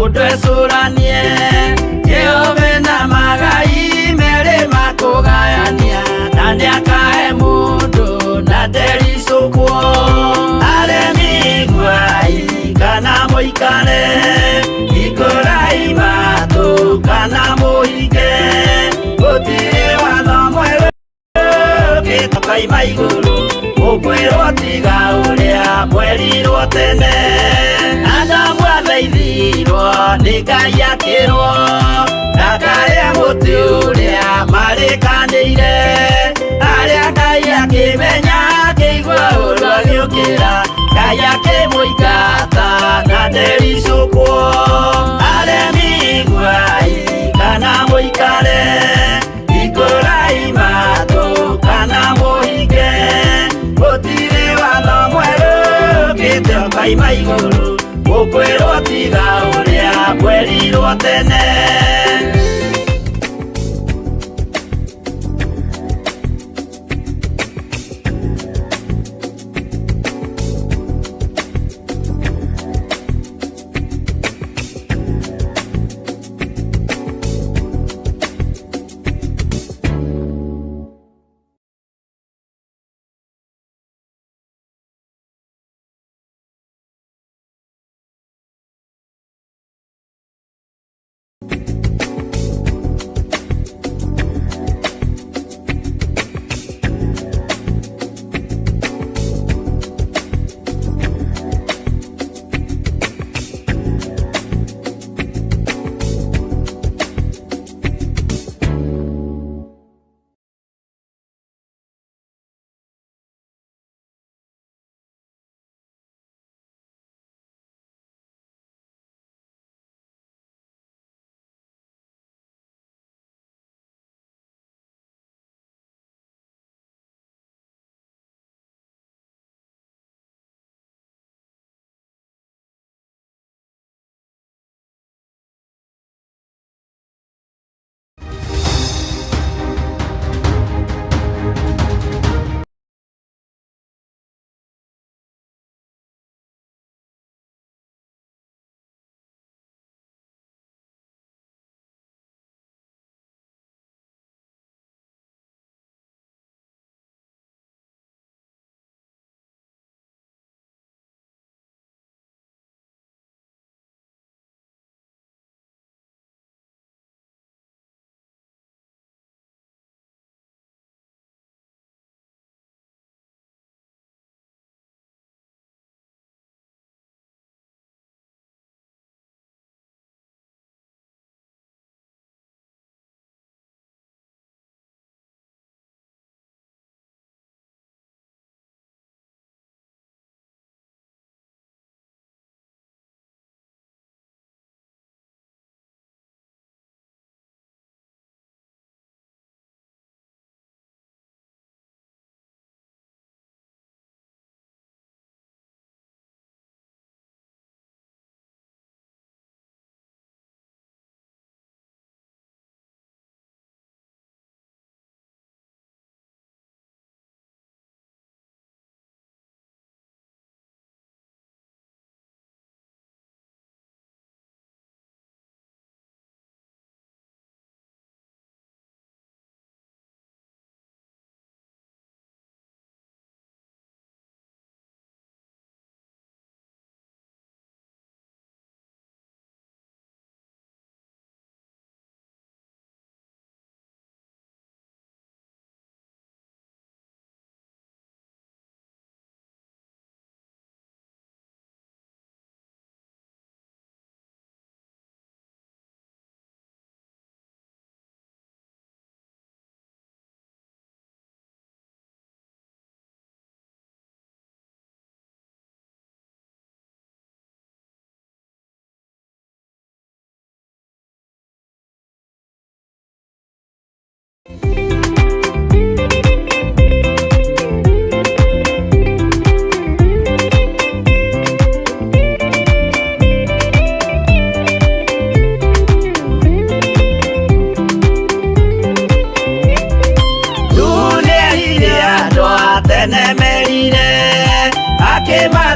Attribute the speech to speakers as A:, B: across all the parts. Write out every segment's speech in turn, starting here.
A: Mũndũ ecũranie Jehova na magai merĩ makũgayania na nĩakahe mũndũ na ndericũkwo. Aremi iguai kana mũikare, hingũrai matũ kana mũhinge, gũtirĩ watho mwerũ ũkĩte igũrũ mũkwĩrwo tiga ũrĩa mwerirwo tene. Adamu athaithirwo nĩ Ngai akĩrwo ndakarĩe mũtĩ ũrĩa marĩkanĩire, arĩa Ngai akĩmenya akĩigua ũru agĩũkĩra, Ngai akĩmũingata na ndericũkwo. Aremi iguai kana mũikare, hingũrai matũ kana mũhinge, gũtirĩ watho mwerũ ũkĩte ũkaima igũrũ mũkwĩrwo tiga ũrĩa mwerirwo tene.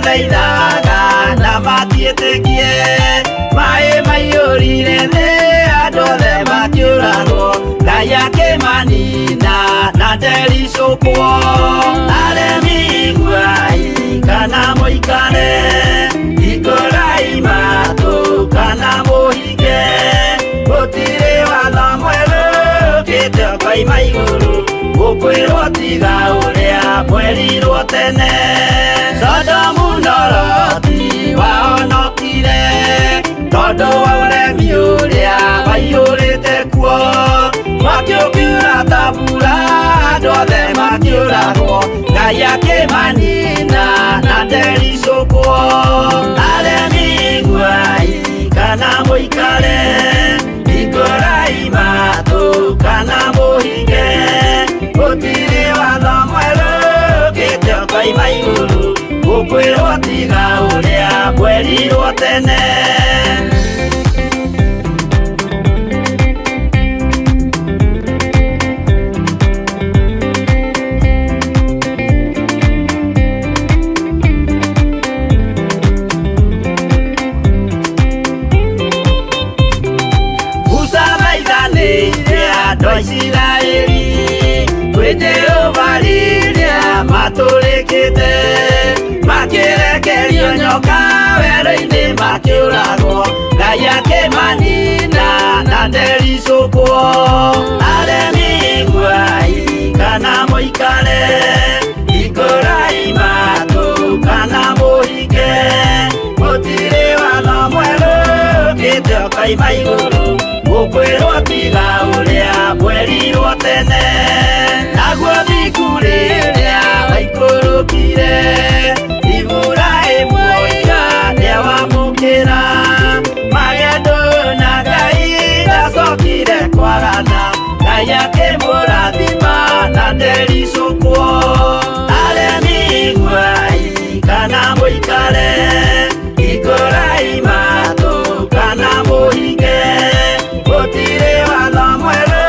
A: Mathaithaga na matiĩtĩkie. Maĩ maiyũrire thĩ, andũ othe makĩũragwo, Ngai akĩmanina na ndericũkwo. Aremi iguai kana mũikare, hingũrai matũ kana mũhinge, gũtirĩ watho mwerũ ũkĩte ũkoima igũrũ, gũkwĩrwo tiga ũrĩa mwerirwo tene. Sodomu na Loti wahonokire tondũ wa ũremi ũrĩa waiyũrĩte kuo. Mwaki ũkiura ta mbura, andũ othe makĩũragwo, Ngai akĩmanina na ndericũkwo. Aremi iguai kana mũikare, hingũrai matũ kana mũhinge, gũtirĩ watho mwerũ ũkĩte ũkoima igũrũ, gũkwĩrwo tiga ũrĩa mwerirwo tene. Musa thaithanĩire andũ a Isiraeli kwĩ Jehova rĩrĩa matũrĩkĩte, makĩrekerio nyoka werũ-inĩ makĩũragwo, Ngai akĩmanina na ndericũkwo. Aremi iguai kana mũikare, hingũrai matũ kana mũhinge, gũtirĩ watho mwerũ ũkĩte ũkoima igũrũ, gũkwĩrwo tiga ũrĩa mwerirwo tene. Naguo thingu rĩrĩa waikũrũkire, Iburahĩmu oiga nĩawamũkĩra, magendo na Ngai ndacokire kwagana, Ngai akĩmũrathima na ndericũkwo. Aremi iguai kana mũikare, hingũrai matũ kana mũhinge, gũtirĩ watho mwerũ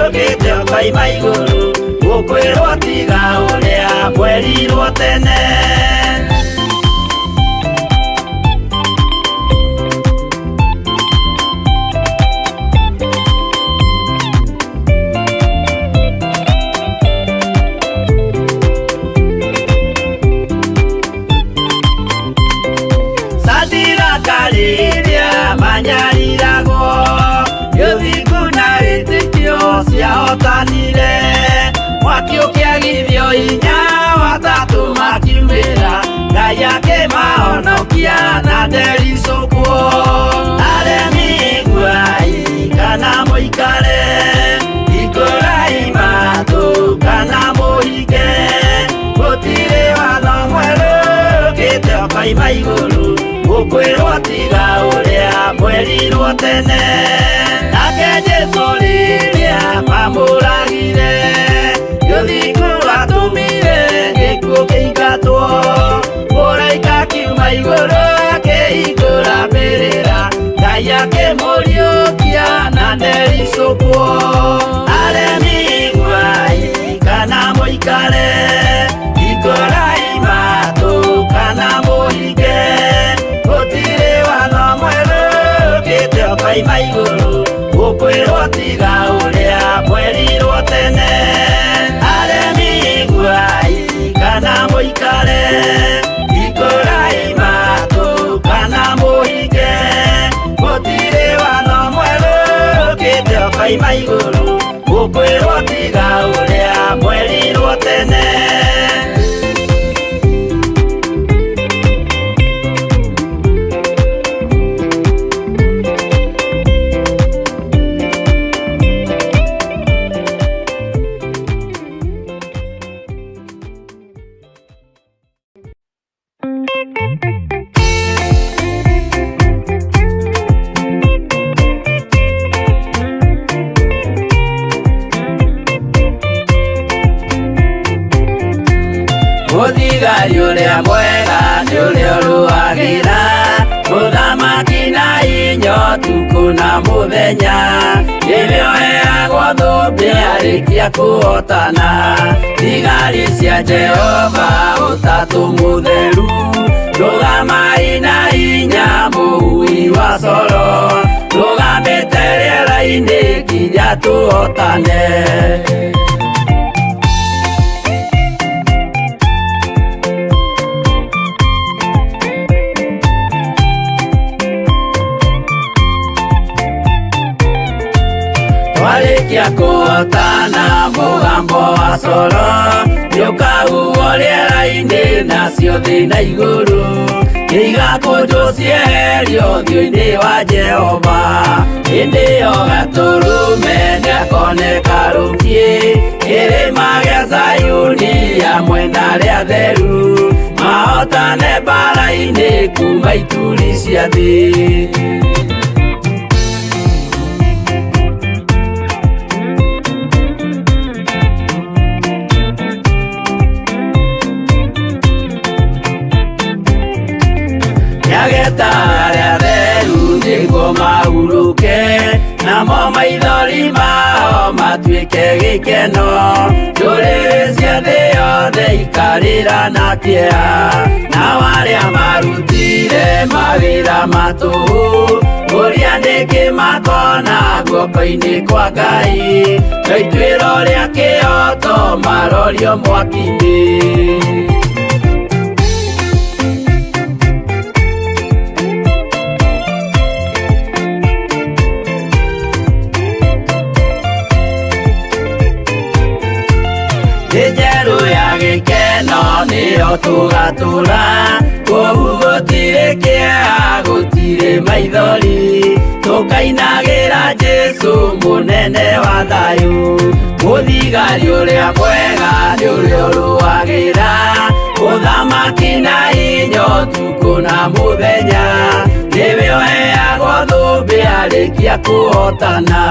A: ũkĩte ũkoima igũrũ, gũkwĩrwo tiga ũrĩa mwerirwo tene. Sadiraka rĩrĩa manyariragwo, gĩthingu na wĩtĩkio ciahotanire, mwaki ũkĩagithio hinya watatũ makiumĩra, Ngai akĩmahonokia na ndericũkwo. Aremi iguai kana mũikare, hingũrai matũ kana mũhinge, gũtirĩ watho mwerũ ũkĩte ũkoima igũrũ, gũkwĩrwo tiga ũrĩa mwerirwo tene. Nake Jesũ rĩrĩa mamũragire, gĩthingu atũmire gĩkuũ kĩingatwo, mũraika akiuma igũrũ akĩhingũra mbĩrĩra, Ngai akĩmũriũkia na ndericũkwo. Aremi iguai kana mũikare, hingũrai matũ kana mũhinge, gũtirĩ watho mwerũ ũkĩte ũkoima igũrũ, gũkwĩrwo tiga ũrĩa mwerirwo tene. Aremi iguai kana mũikare, hingũrai matũ kana mũhinge, gũtirĩ watho mwerũ ũkĩte ũkoima igũrũ, gũkwĩrwo tiga ũrĩa mwerirwo tene. Mũthigari ũrĩa mwega nĩ ũrĩa ũrũagĩra mũthamaki na inya ũtukũ na mũthenya, nĩwe ũheagwo thũmbĩ arĩ Arĩkia kũhotana. Thigari cia Jehova ũtatũ mũtheru, rũgamai na hinya mũhui wa coro, rũgamĩte rĩera-inĩ nginya tũhotane. Twarĩkia kũhotana mũgambo wa coro nĩũkahuhwo rĩera-inĩ, nacio thĩ na igũrũ igakũnjwo cieherio ũthiũ-inĩ wa Jehova. Hĩndĩ ĩyo Gatũrũme nĩakoneka rũkiĩ kĩrĩma gĩa Zayuni hamwe na arĩa atheru, mahotane mbara-inĩ kuma ituri cia thĩ. Nĩageta arĩa atheru nĩguo mahurũke, namo maithori mao matuĩke gĩkeno. Ndũrĩrĩ cia thĩ yothe ikarĩra na kĩeha, nao arĩa marutire mawĩra ma tũhũ, ũrĩa nĩkĩ makona guoko-inĩ kwa Ngai, no ituĩro rĩa kĩhooto marorio mwaki-inĩ. Thĩ njerũ ya gĩkeno nĩyo tũgatũra, kũu gũtirĩ kĩeha, gũtirĩ maithori, tũkainagĩra Jesũ mũnene wa thayũ. Mũthigari ũrĩa mwega nĩ ũrĩa ũrũagĩra ũthamaki na hinya ũtukũ na mũthenya, nĩwe ũheagwo thũmbĩ arĩkia kũhotana.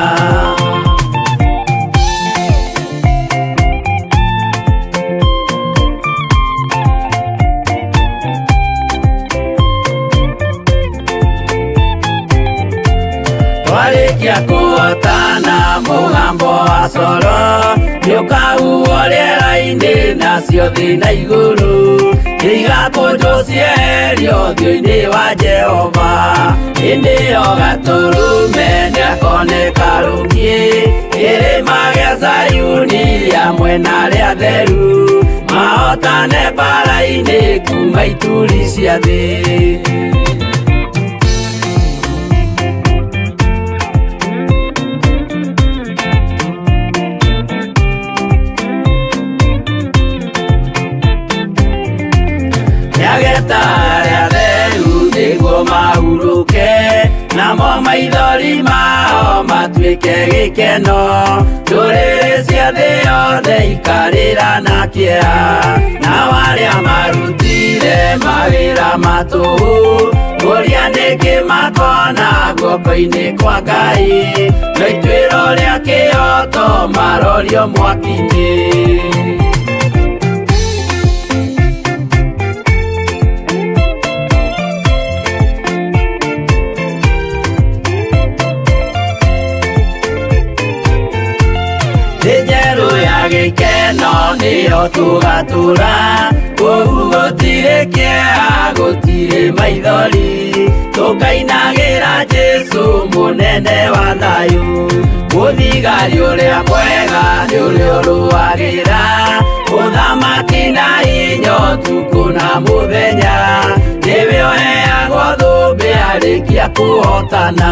A: Twarĩkia kũhotana mũgambo wa coro nĩũkahuhwo rĩera-inĩ, nacio thĩ na igũrũ igakũnjwo cieherio ũthiũ-inĩ wa Jehova. Hĩndĩ ĩyo Gatũrũme nĩakoneka rũkiĩ kĩrĩma gĩa Zayuni hamwe na arĩa atheru, mahotane mbara-inĩ kuma ituri cia thĩ. Nĩageta arĩa atheru nĩguo mahurũke, namo maithori mao matuĩke gĩkeno. Ndũrĩrĩ cia thĩ yothe ikarĩra na kĩeha, nao arĩa marutire mawĩra ma tũhũ, ũrĩa nĩkĩ makona guoko-inĩ kwa Ngai, no ituĩro rĩa kĩhooto marorio mwaki-inĩ. Thĩ njerũ ya gĩkeno nĩyo tũgatũra, kũu gũtirĩ kĩeha, gũtirĩ maithori, tũkainagĩra Jesũ mũnene wa thayũ. Mũthigari ũrĩa mwega nĩ ũrĩa ũrũagĩra ũthamaki na hinya ũtukũ na mũthenya, nĩwe ũheagwo thũmbĩ arĩkia kũhotana.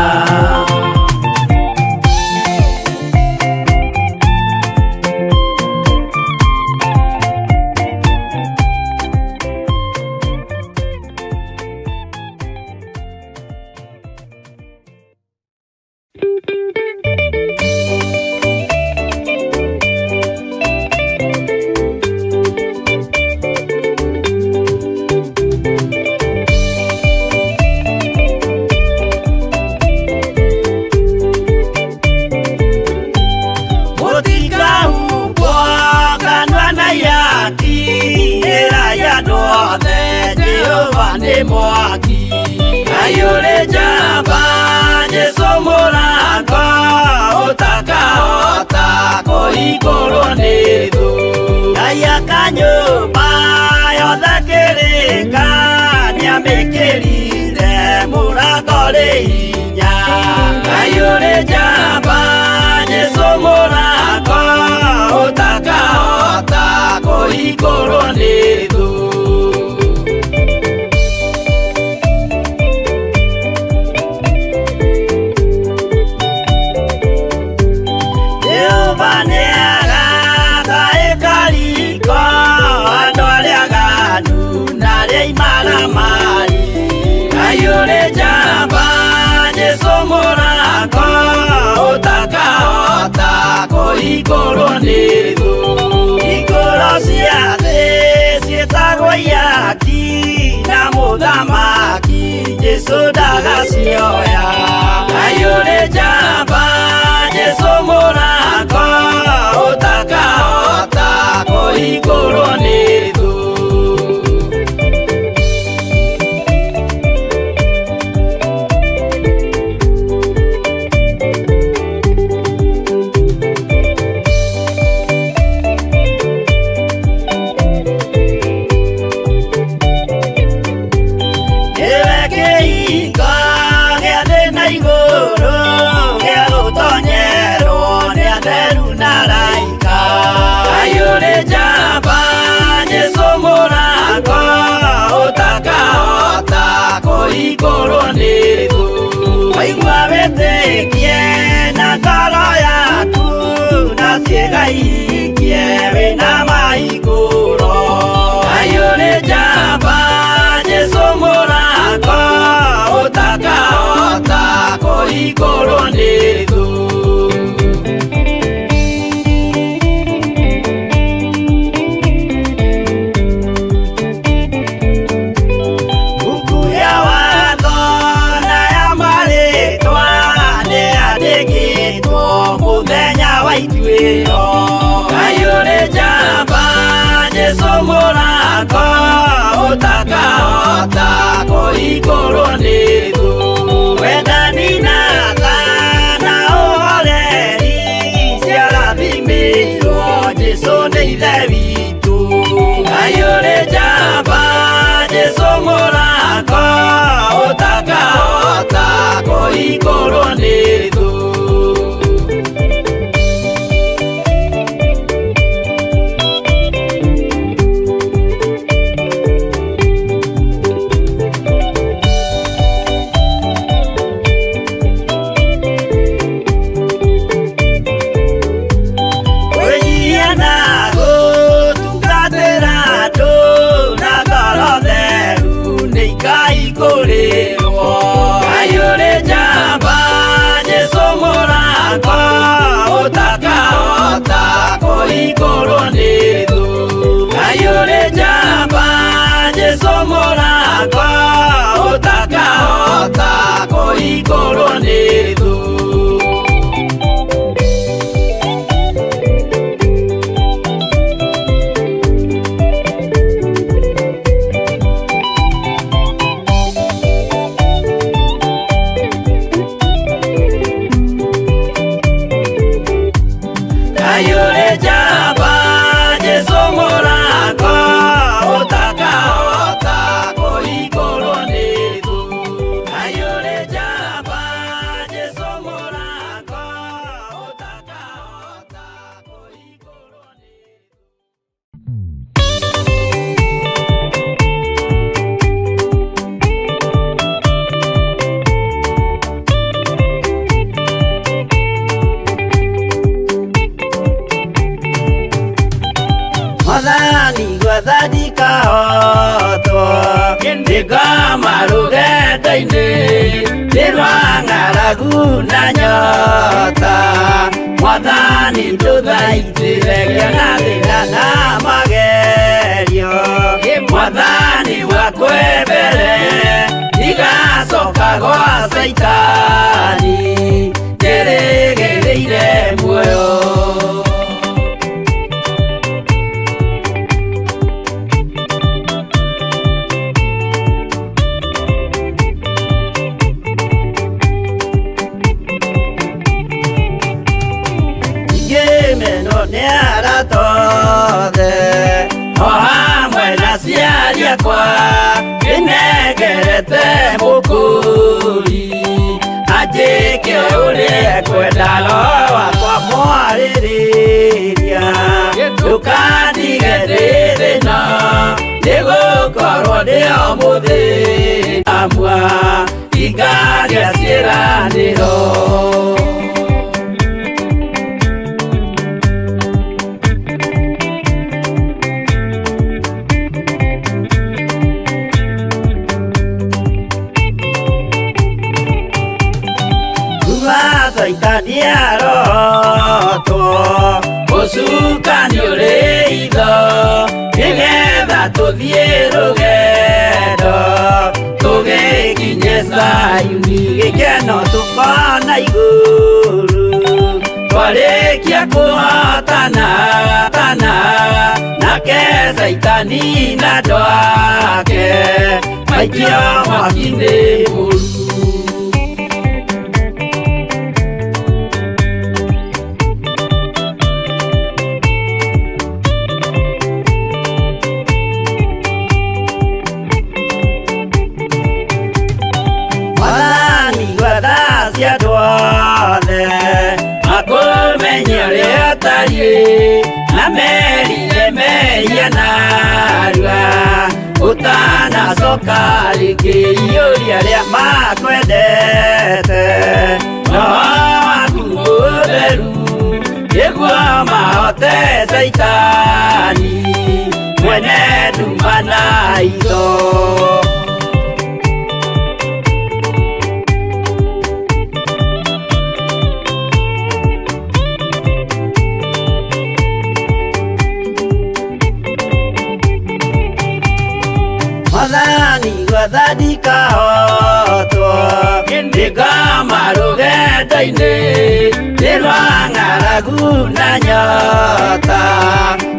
A: Mũtikahumbwo kanua na ihaki, ĩrai andũ othe Jehova nĩ mwaki. Ngai ũrĩ njamba, Jesũ mũrango, Ũtakahota kũhingũrwo nĩ thũ. Ngai akanyũmba yothe kĩrĩka nĩamĩkĩrire mũrango rĩ hinya. Ngai ũrĩ njamba Jesũ mũrango ũtakahota kũhingũrwo nĩ thũ. Jehova nĩagaka ĩkariko andũ arĩa aganu na arĩa imaramari. Ngai ũrĩ njamba Jesũ mũrango ũtakahota kũhingũrwo nĩ thũ. Hingũro cia thĩ ciĩtagwo ihaki na mũthamaki Jesũ ndagacioya. Ngai ũrĩ njamba Jesũ mũrango ũtakahota kũhingũrwo nĩ thũ. Nĩwe kĩhingo gĩa thĩ na igũrũ gĩa gũtonyerwo nĩ atheru na araika. Ngai ũrĩ njamba Jesũ mũrango ũtakahota kũhingũrwo nĩ thũ. Waigua wĩtĩkie na ngoro yaku na ciĩga ihingie wĩna mahingũro. Ngai ũrĩ njamba Jesũ mũrango ũtakahota kũhingũrwo nĩ thũ. Buku ya watho na ya marĩtwa nĩyandĩkĩtwo mũthenya wa ituĩro. Ngai ũrĩ njamba Jesũ mũrango ũtakahota kũhingũrwo nĩ thũ. Wendani na tha na ũhoreri ciarathimĩirwo Jesũ nĩ ithe witũ. Ngai ũrĩ njamba Jesũ mũrango ũtakahota kũhingũrwo nĩ thũ. Kwĩnyihia na gũtungatĩra andũ na ngoro theru nĩikaihingũrĩrwo. Ngai ũrĩ njamba Jesũ mũrango ũtakahota kũhingũrwo nĩ thũ. Ngai ũrĩ njamba Jesũ mũrango ũtakahota kũhingũrwo nĩ thũ. Ngai ũrĩ njamba Jesũ mũrango ũtakahota kũhingũrwo nĩ thũ. Ngai ũrĩ njamba Jesũ mũrango ũtakahota kũhingũrwo nĩ thũ. Mwathani gwetha ndikahotwo ndĩngoma rũgendo-inĩ nĩ rwa ng'aragu na nyota. Mwathani ndũthaitĩre ngĩona thĩna na magerio. Mwathani wakwe mbere ndigacoka gwa Caitani njĩrĩgĩrĩire muoyo. Aciari akwa ndĩnengerete mũkũri anjĩke ũrĩa ekwenda roho wakwa mwarĩrĩria ndũkandige ndĩ thĩna nĩgũkorwo ndĩ o mũthĩna ingagĩa ciĩranĩro. Kuma Caitani arotwo ũcukani ũrĩ itho nĩgetha tũthiĩ rũgendo tũgĩkinye Zayuni gĩkeno tũkona igũrũ twarĩkia kũhotana tana nake Caitani na andũ ake maikio mwaki-inĩ mũru. Mwathani gwetha cia andũ othe makũmenye ũrĩa ũtariĩ na merire mehia narua ũtanacoka rĩngĩ iyũria arĩa makwendete roho waku mũtheru nĩguo mahote Caitani mwene nduma na itho. Mwathani gwetha ndikahotwo ndĩngoma rũgendo-inĩ nĩ rwa ng'aragu na nyota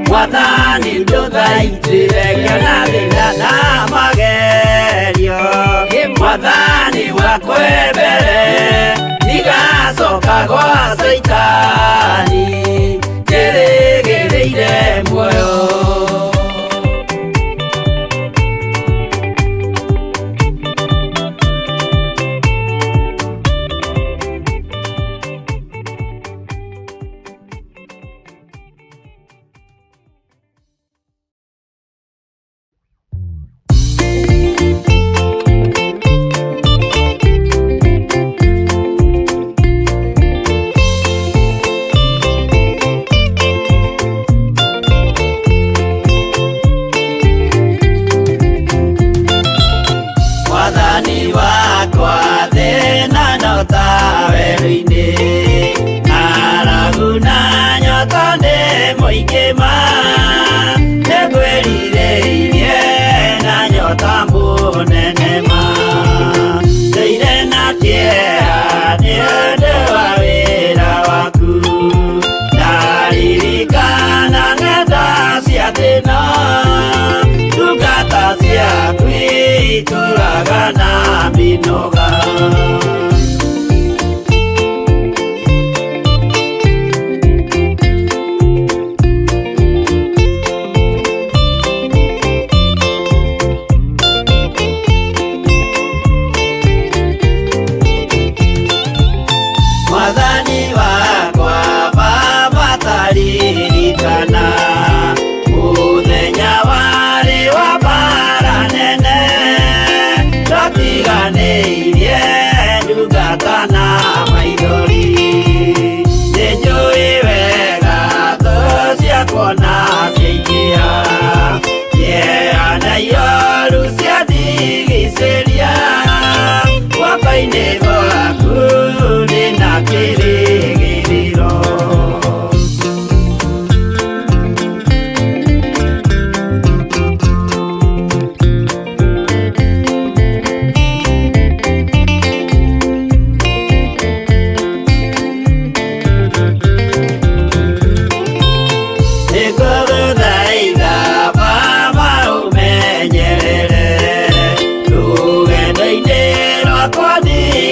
A: Mwathani ndũthaitĩre ngĩona thĩna na magerio Mwathani wakwa mbere ndigacoka gwa Caitani njĩrĩgĩrĩire muoyo. Mwathani wakwa thĩna no ta werũ-inĩ ng'aragu na nyota nĩ mũingĩ ma nĩngwĩrirĩirie na nyota mũnene ma ndũire na kĩeha nĩ ũndũ wa wĩra waku ndaririkana ng'enda cia thĩna ndungata ciaku itũraga na mĩnoga. Mwathani wakwa Baba taririkana mũthenya warĩ wa mbara nene twatiganĩirie ndungata na maithori nĩnjũĩ wega thũ ciakwa na ciaingĩha kĩeha na ioru ciandigicĩria guoko-inĩ gwaku ndĩna kĩrĩgĩrĩro. Nĩngũgũthaitha Baba ũmenyerere rũgendo-inĩ rwakwa thiĩ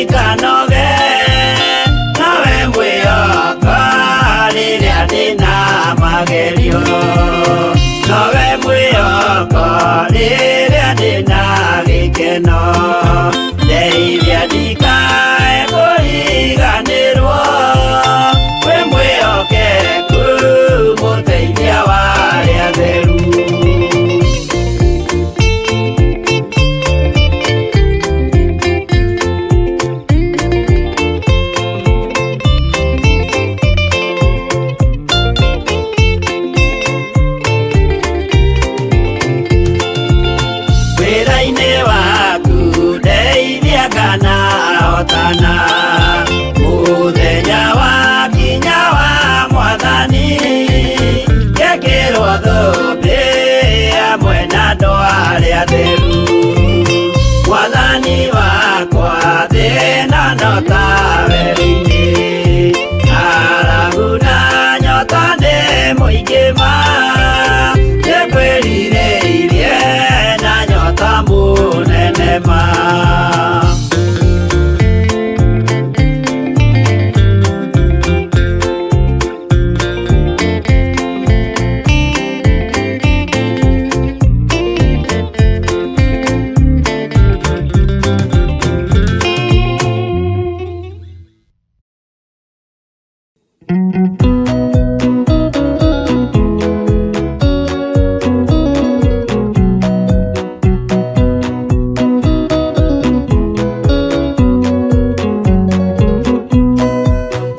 A: Nĩakanahotana mũthenya wa kinya wa mwathani ngekĩrwo thũmbĩ hamwe na andũ arĩa atheru mwathani wakwa thĩna no ta werũ-inĩ ng'aragu na nyota nĩ mũingĩ ma nĩngwĩrirĩirie na nyota mũnene ma.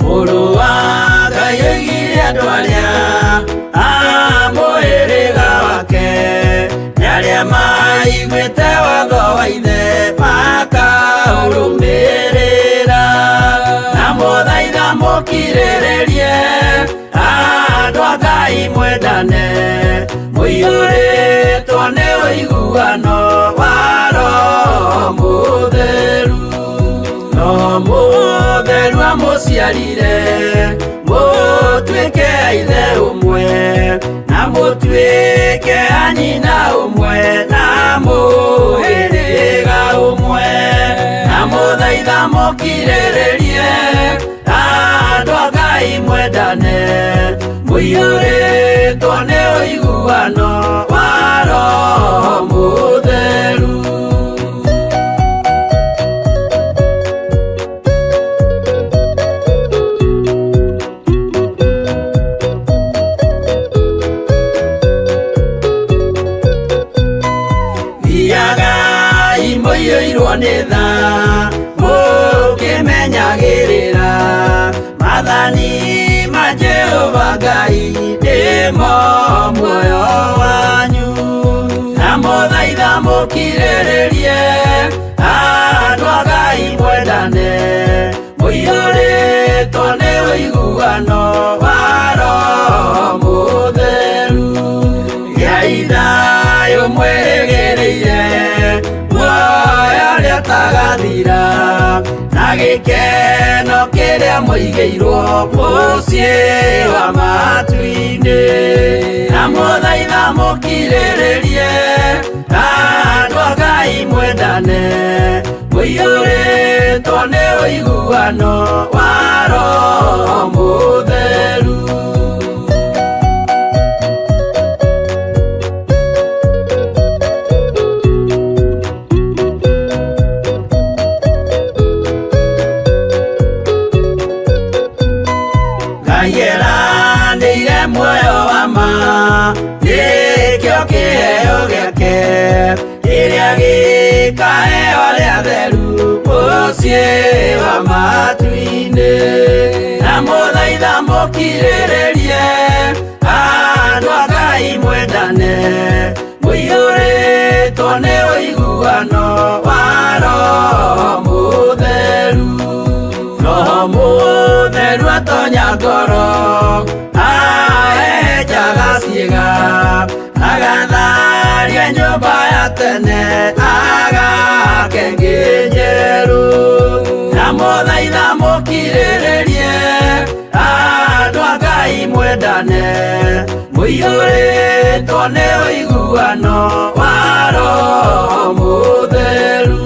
A: Mũrũ wa Ngai oigire andũ arĩa a mũhĩrĩga wake nĩ arĩa maiguĩte watho wa ithe makaũrũmĩrĩra na mũthaitha mũkirĩrĩrie andũ a Ngai mwendane mũiyũrĩtwo nĩ ũiguano wa Roho Mũtheru no mũtheru amũciarire mũtuĩke a ithe ũmwe na mũtuĩke a nyina ũmwe na mũhĩrĩga ũmwe na mũthaitha mũkirĩrĩrie andũ a Ngai mwendane mũiyũrĩtwo nĩ ũiguano wa Roho Mũtheru. Thiagai mũiyũirwo nĩ tha mũkĩmenyagĩrĩra maathani ma Jehova Ngai nĩmo muoyo wanyu na mũthaitha mũkirĩrĩrie andũ a Ngai mwendane mũiyũrĩtwo nĩ ũiguano wa Roho Mũtheru gĩai thayũ mwĩrĩgĩrĩire muoyo ũrĩa ũtagathira na gĩkeno kĩrĩa mũigĩirwo mũciĩ wa matu-inĩ na mũthaitha mũkirĩrĩrie andũ a Ngai mwendane mũiyũrĩtwo nĩ ũiguano wa Roho Mũtheru. Ngai eranĩire muoyo wa ma nĩkĩo kĩheo gĩake kĩrĩa gĩkaheo arĩa atheru mũciĩ wa matu-inĩ na mũthaitha mũkirĩrĩrie andũ a Ngai mwendane mũiyũrĩtwo nĩ ũiguano wa Roho Mũtheru Roho Mũtheru atonya ngoro ahehenjaga ciĩga agatharia nyũmba ya tene agake ĩngĩ njerũ na mũthaitha mũkirĩrĩrie andũ a Ngai mwendane mũiyũrĩtwo nĩ ũiguano wa Roho Mũtheru.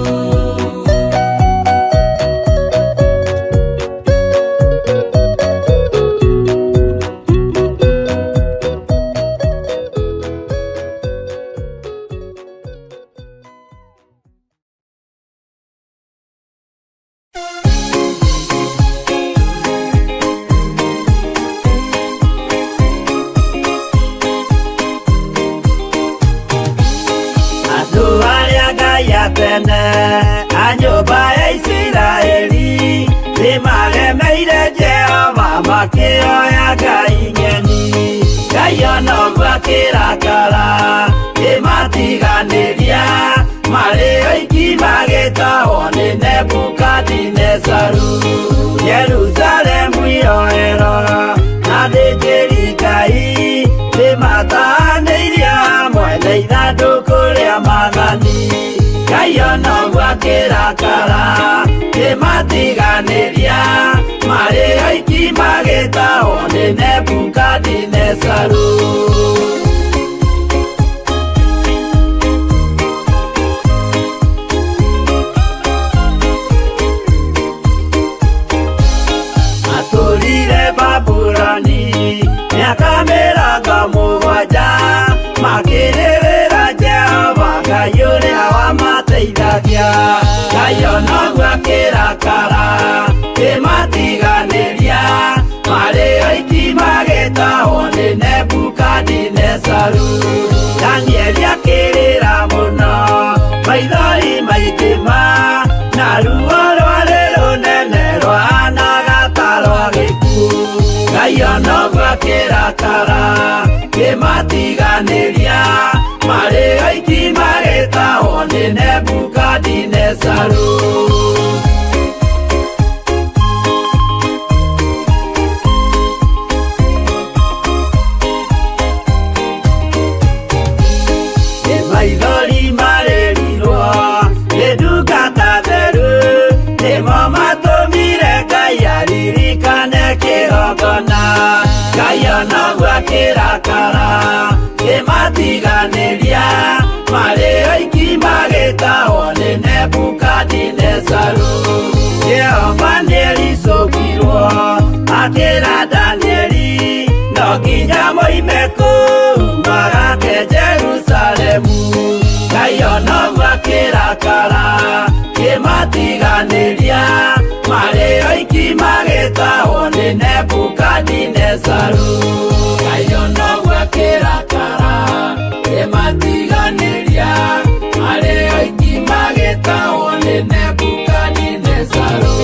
A: Andũ arĩa Ngai a tene a nyũmba ya Isiraeli nĩmaremeire Jehova makĩoya ngai ng'eni Ngai ona ũguo akĩrakara kĩmatiganĩria marĩ oiki magĩtahwo nĩ akĩrakara kĩmatiganĩria marĩ oiki magĩtahwo nĩ Nebukadinezaru. Matũrire Babuloni mĩaka 70 makĩrĩrĩra Jehova Ngai ũrĩa wamateithagia. Ngai onoguo akĩrakara kĩmatiganĩria marĩ oiki magĩtahwo nĩ Nebukadinezaru. Danieli akĩrĩra mũno maithori maingĩ ma na ruo rwarĩ rũnene rwahanaga ta rwa gĩkuũ. Ngai onoguo akĩrakara kĩmatiganĩria marĩ oiki magĩtahwo nĩ Nebukadinezaru. Nĩ maithori marĩrirwo nĩ ndungata theru nĩmo matũmire Ngai aririkane kĩgongona. Ngai onoguo akĩrakara kĩmatiganĩria marĩ oiki magĩtahwo nĩ Nebukadinezaru. Jehova nĩericũkirwo akĩra Danieli no nginya moime kũu magake Jerusalemu. Ngai onoguo akĩrakara kĩmatiganĩria marĩ oiki magĩtahwo nĩ Nebukadinezaru. Ngai onoguo akĩrakara kĩmatiganĩria marĩ oiki magĩtahwo nĩ Nebukadinezaru.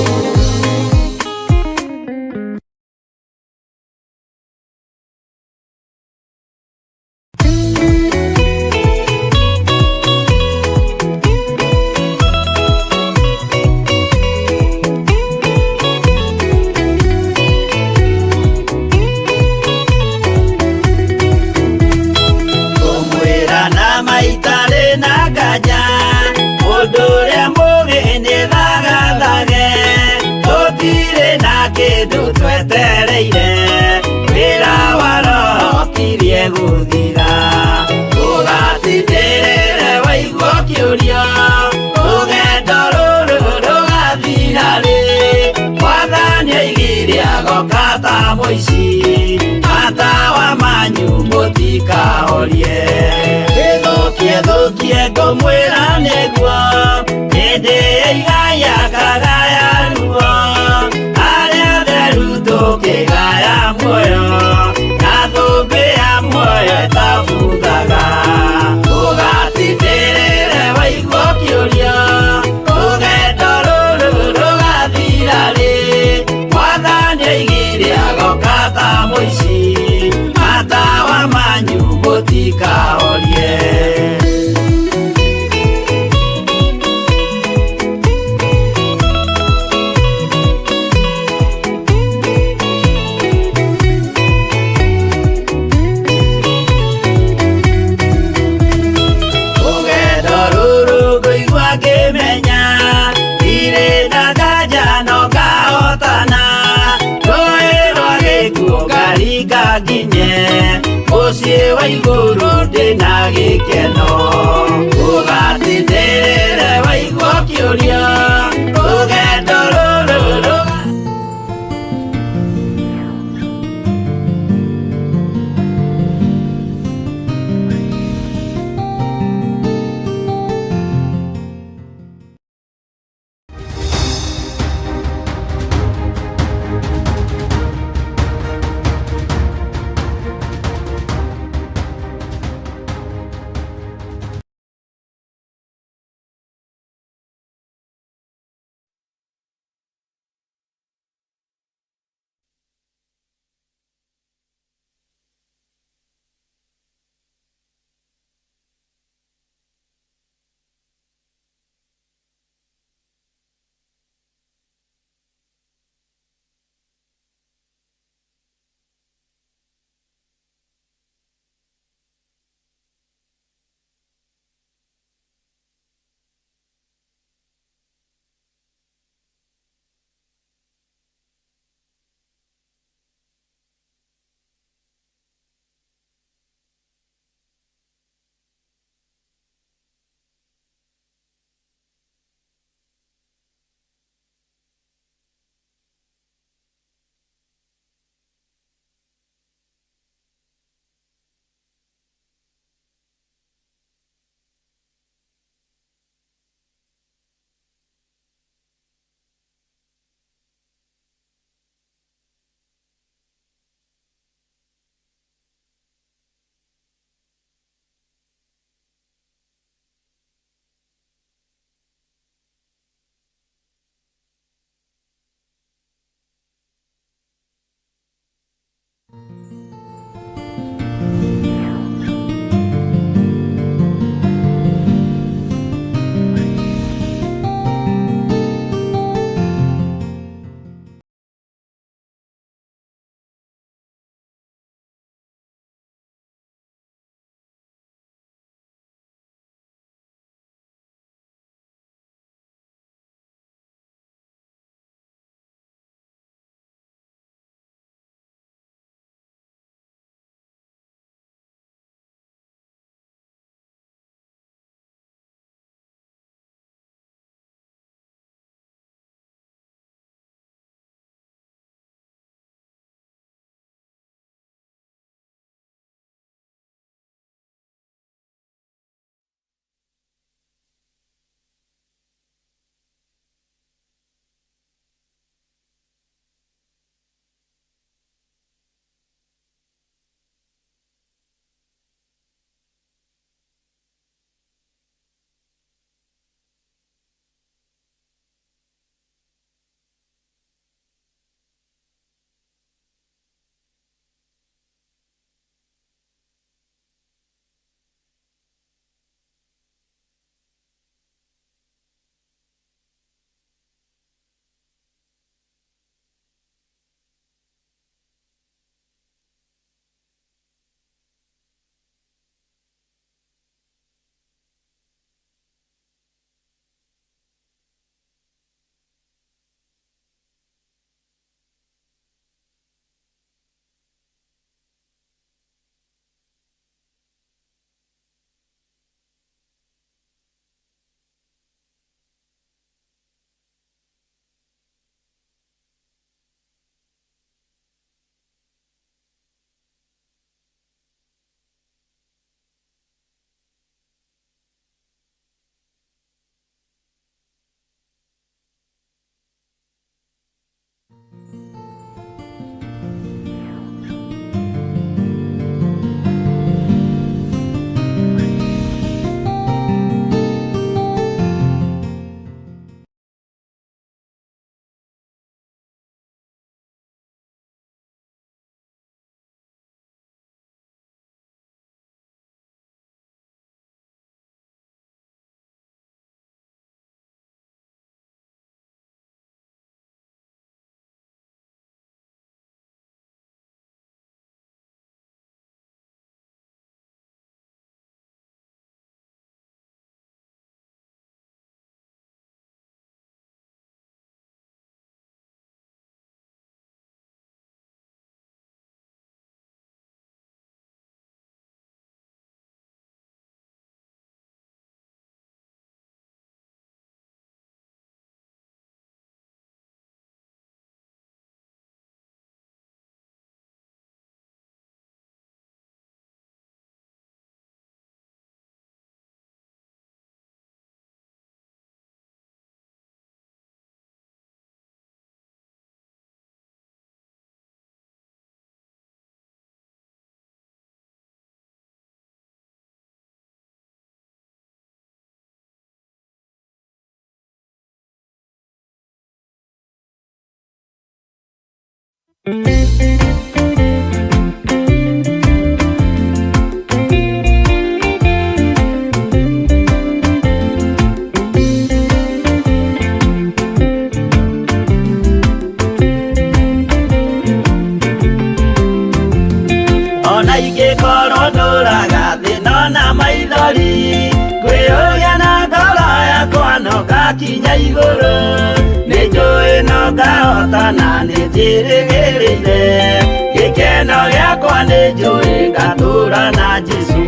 A: Kũmwĩra na maitarĩ na nganja mũndũ ũrĩa mũũgĩ nĩ thagathage tũtirĩ na kĩndũ twetereire wĩra wa roho ũkirie gũthira. Ũgatindĩrĩre waigua ũkĩũria rũgendo rũrũ rũgathira rĩ Mwathani oigire agoka ta mũici matawa manyu mũtikahorie. Gĩthũkie thũkie ngũmwĩra nĩguo hĩndĩ ĩigaya kagaya ruo arĩa theru tũkĩgaya muoyo na thũmbĩ ya muoyo ĩtabuthaga. Ũgatindĩrĩre waigua ũkĩũria rũgendo rũrũ rũgathira rĩ Mwathani oigire agoka ta mũici matawa manyu mũtikahorie. Rũgendo rũrũ ngũigua ngĩmenya ndirĩ na nganja no ngahotana rũĩ rwa gĩkuũ ngaringa nginye mũciĩ wa igũrũ ndĩna gĩkeno. Ũgatindĩrĩre waigua ũkĩũria rũgendo rũrũ rũga Ona ingĩkorwo ndũraga thĩna na maithori, ngwĩyũria na ngoro yakwa no ngakinya igũrũ. Nĩ njũĩ no ngahotana, nĩ njĩrĩgĩrĩire gĩkeno gĩakwa, nĩ njũĩ ngatũra na Jesũ.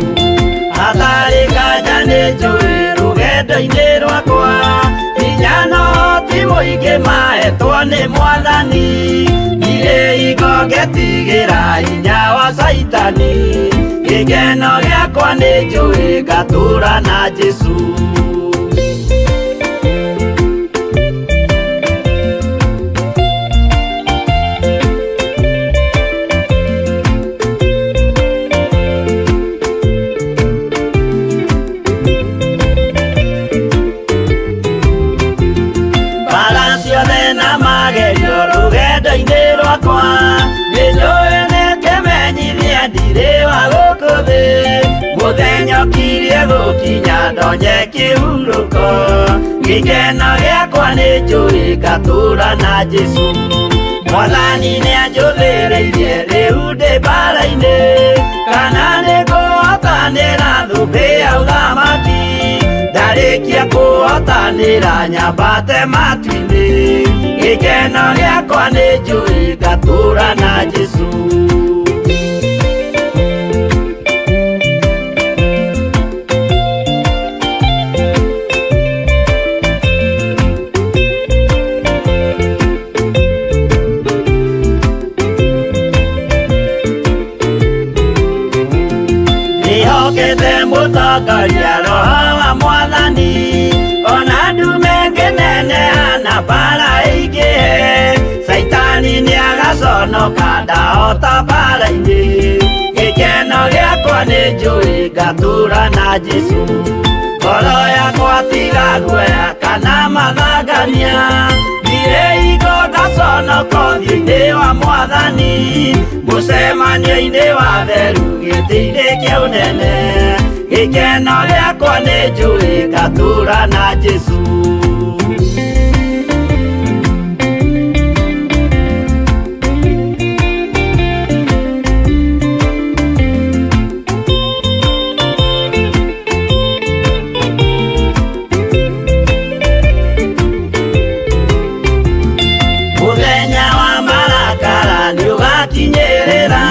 A: Hatarĩ nganja nĩ njũĩ rũgendo-inĩ rwakwa, hinya no ti mũingĩ mahetwo nĩ Mwathani. Ndirĩ hingo ngetigĩra hinya wa Caitani, gĩkeno gĩakwa nĩ njũĩ ngatũra na Jesũ. Mbara ciothe na magerio rũgendo-inĩ rwakwa, nĩ njũĩ nĩ kĩmenyithia ndirĩ wa gũkũ thĩ. Mũthenya ũkirie gũkinya ndonye kĩhurũko, gĩkeno gĩakwa nĩ njũĩ ngatũra na Jesũ. Mwathani nĩ anjũthĩrĩirie rĩu ndĩ mbara-inĩ, kana nĩ ngũhotanĩra thũmbĩ ya ũthamaki. Ndarĩkia kũhotanĩra nyambate matu-inĩ, gĩkeno gĩakwa nĩ njũĩ ngatũra na Jesũ. Ndĩhokete mũtongoria Roho wa Mwathani, ona ndume ngĩneneha na mbara ĩingĩhe, Caitani nĩagaconoka ndahota mbara-inĩ. Gĩkeno gĩakwa nĩ njũĩ ngatũra na Jesũ. Ngoro yakwa tiga guoya kana mathangania, ndirĩ hingo ngaconoka ũthiũ-inĩ wa Mwathani. Mũcemanio-inĩ wa theru gĩtĩ-inĩ kĩa ũnene, gĩkeno gĩakwa nĩ njũĩ ngatũra na Jesũ. Mũthenya wa marakara nĩũgakinyĩrĩra,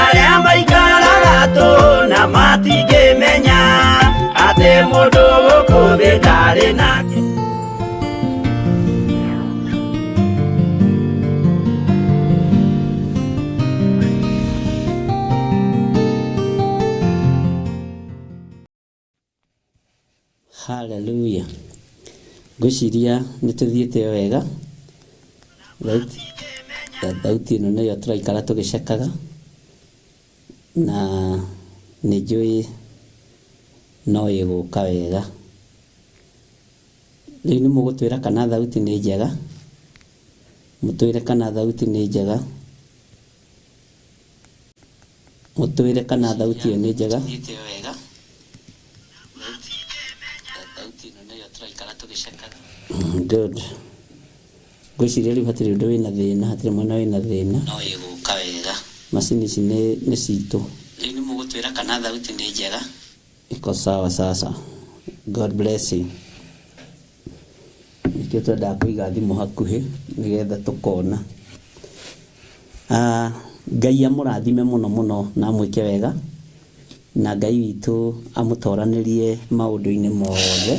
A: arĩa maikaraga tũhũ na matingĩmenya atĩ mũndũ gũkũ thĩ ndarĩ nake.
B: Haleluya. Ngwĩciria nĩ tũthiĩte wega. Thauti ĩno nĩyo tũraikara tũgĩcekaga, na nĩ njũĩ no ĩgũka wega. Rĩu nĩ mũgũtwĩra kana thauti nĩ njega, mũtwĩre kana thauti nĩ njega, mũtwĩre kana thauti ĩyo nĩ njega. Good. Ngwĩciria rĩu hatirĩ ũndũ wĩna thĩna, hatirĩ mwena wĩna thĩna. No ĩgũka wega. Macini ici nĩ citũ. Rĩu nĩ mũgũtwĩra kana thauti nĩ njega. Iko sawa sasa. God bless you. Nĩkĩo twendaga kũiga thimũ hakuhĩ nĩgetha tũkona. Ngai amũrathime mũno mũno na amwĩke wega, na Ngai witũ amũtoranĩrie maũndũ-inĩ mothe,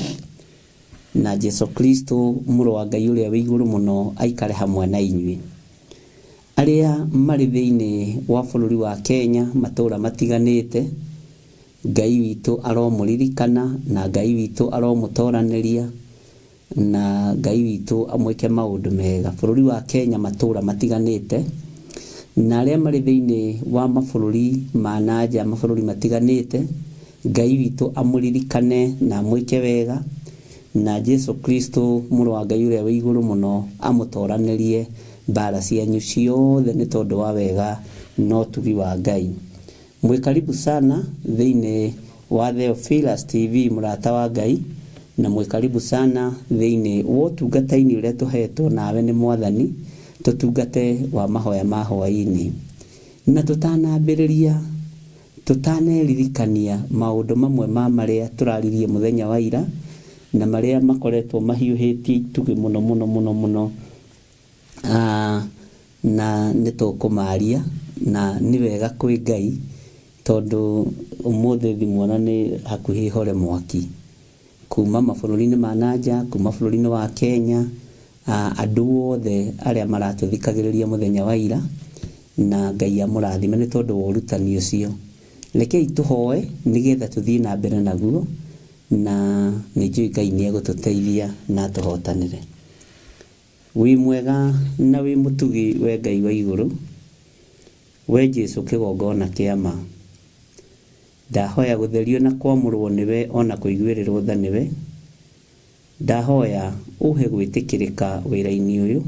B: na Jesu Kristo mũrũ wa Ngai ũrĩa wĩ igũrũ mũno aikare hamwe na inyuĩ. Arĩa marĩ thĩinĩ wa bũrũri wa Kenya matũũra matiganĩte, Ngai witũ aromũririkana na Ngai witũ aromũtoranĩria na Ngai witũ amwĩke maũndũ mega. Bũrũri wa Kenya matũũra matiganĩte, na arĩa marĩ thĩinĩ wa mabũrũri ma na nja mabũrũri matiganĩte, Ngai witũ amũririkane na amwĩke wega, na Jesu Kristo mũrũ wa Ngai ũrĩa wĩ igũrũ mũno amũtoranĩrie Mbara cianyu ciothe nĩ tondũ wa wega na ũtugi wa Ngai. Mwĩ karibu sana thĩinĩ wa Theophilus TV, mũrata wa Ngai, na mwĩ karibu sana thĩinĩ wa ũtungata-inĩ ũrĩa tũhetwo nawe nĩ Mwathani tũtungate wa mahoya ma hwaĩ-inĩ. Na tũtanambĩrĩria tũtaneririkania maũndũ mamwe ma marĩa tũraririe mũthenya wa ira na marĩa makoretwo mahiũhĩtie itugĩ mũno mũno mũno mũno, na nĩ tũkũmaria na nĩ wega kwĩ Ngai tondũ ũmũthĩ thimũ ona nĩ hakuhĩ ĩhore mwaki kuma mabũrũri-inĩ ma nanja, kuma bũrũri-inĩ wa Kenya, andũ othe arĩa maratũthikagĩrĩria mũthenya wa ira, na Ngai amũrathime nĩ tondũ wa ũrutani ũcio. Rekei tũhoe nĩgetha tũthiĩ na mbere naguo, na nĩ njũĩ Ngai nĩ egũtũteithia na atũhotanĩre. Wĩ mwega na wĩ mũtugi we Ngai wa igũrũ, we Jesu kĩgongona kĩa ma. Ndahoya gũtherio na kwamũrwo nĩwe ona kũiguĩrĩrwo tha nĩwe. Ndahoya ũhe gwĩtĩkĩrĩka wĩra-inĩ ũyũ,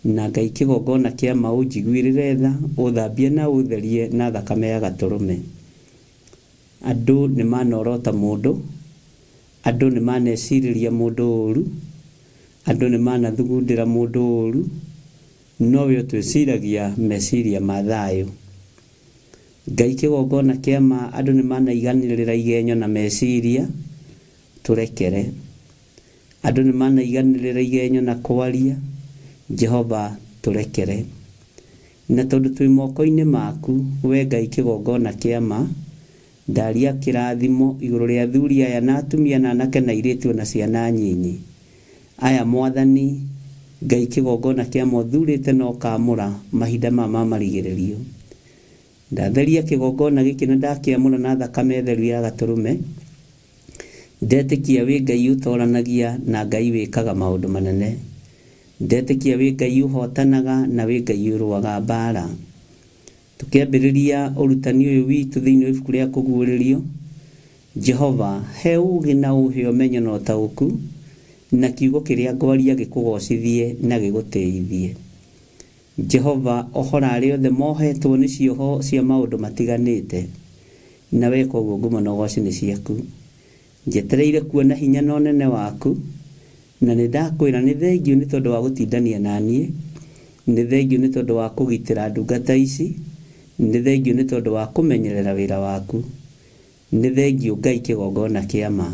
B: na Ngai kĩgongona kĩa ma ũnjiguĩrĩre tha, ũthambie na ũtherie na thakame ya gatũrũme. Andũ nĩ manorota mũndũ, andũ nĩ manecirĩria mũndũ ũru, andũ nĩ manathugundĩra mũndũ ũru, no we ũtwĩciragia meciria ma thayũ. Ngai kĩgongona kĩa ma andũ nĩ manaiganĩrĩra igenyo na meciria, tũrekere. Andũ nĩ manaiganĩrĩra igenyo na kwaria, Jehova tũrekere. Na tondũ twĩ moko-inĩ maku we Ngai kĩgongona kĩa ma, ndaria kĩrathimo igũrũ rĩa athuri aya na atumia na anake na airĩtu na ciana nyinyi. Aya Mwathani Ngai kĩgongona kĩa ma ũthurĩte na ũkamũra mahinda maya ma marigĩrĩrio. Ndatheria kĩgongona gĩkĩ na ndakĩamũra na thakame theru ya gatũrũme. Ndetĩkia wĩ Ngai ũtoranagia na Ngai wĩkaga maũndũ manene. Ndetĩkia wĩ Ngai ũhotanaga na wĩ Ngai ũrũaga mbara. Tũkĩambĩrĩria ũrutani ũyũ witũ thĩinĩ wa ibuku rĩa kũguũrĩrio, Jehova he ũũgĩ na ũhe ũmenyo na ũtaũku, na kiugo kĩrĩa ngwaria gĩkũgocithie na gĩgũtĩithie. Jehova ohora arĩa othe mohetwo nĩ cioho cia maũndũ matiganĩte, na weka ũguo ngumo na ũgoci nĩ ciaku. Njetereire kuona hinya na ũnene waku, na nĩ ndakwĩra nĩ thengiũ nĩ tondũ wa gũtindania na niĩ, nĩ thengiũ nĩ tondũ wa kũgitĩra ndungata ici, nĩ thengiũ nĩ tondũ wa kũmenyerera wĩra waku, nĩ thengiũ Ngai kĩgongona kĩa ma.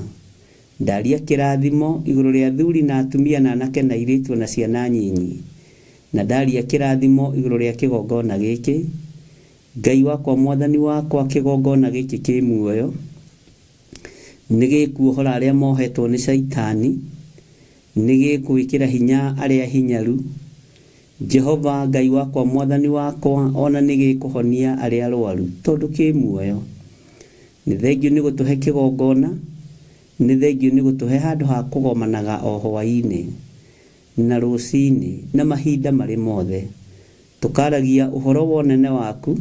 B: Ndaria kĩrathimo igũrũ rĩa athuri na atumia na anake na airĩtu na ciana nyinyi, na ndaria kĩrathimo igũrũ rĩa kĩgongona gĩkĩ. Ngai wakwa Mwathani wakwa, kĩgongona gĩkĩ kĩ muoyo nĩ gĩkuohora arĩa mohetwo nĩ Shaitani, nĩ gĩgwĩkĩra hinya arĩa hinyaru. Jehova Ngai wakwa Mwathani wakwa, ona nĩ gĩkũhonia arĩa arwaru tondũ kĩ muoyo. Nĩ thengiũ nĩ gũtũhe kĩgongona, nĩ thengiũ nĩ gũtũhe handũ ha kũgomanaga o hwaĩ-inĩ na rũcinĩ na mahinda marĩ mothe. Tũkaragia ũhoro wa ũnene waku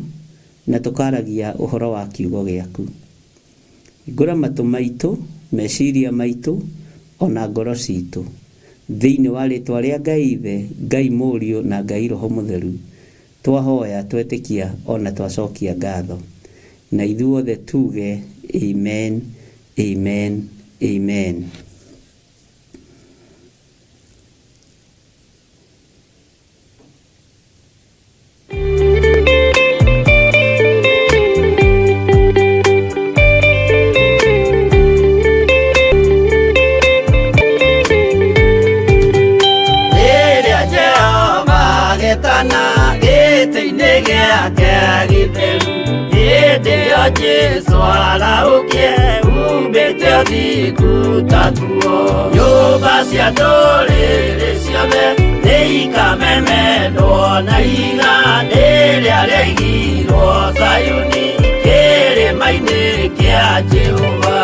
B: na tũkaragia ũhoro wa kiugo gĩaku. Hingũra matũ maitũ, meciria maitũ, ona ngoro citũ. Thĩinĩ wa rĩtwa rĩa Ngai Ithe, Ngai Mũriũ na Ngai Roho Mũtheru, twahoya twetĩkia ona twacokia ngatho. Na ithuothe tuge amen, amen, amen.
A: Rĩrĩa Jehova agetana gĩtĩ-inĩ gĩake gĩtheru, hĩndĩ ĩyo Jesũ arahũkie umbĩte ũthingu ta nguo. Nyũmba cia ndũrĩrĩ ciothe nĩikamemendwo na ihiga rĩrĩa rĩaigirwo Zayuni kĩrĩma-inĩ kĩa Jehova.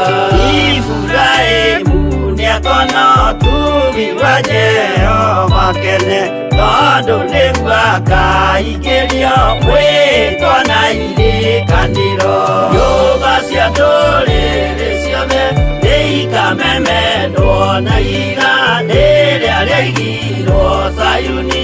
A: Iburahĩmu nĩakona ũtugi wa Jehova kene, tondũ nĩguo akaingĩrio mwĩtwa na irĩkanĩro. Nyũmba cia ndũrĩrĩ ciothe nĩikamemendwo na ihiga rĩrĩa rĩaigirwo Zayuni.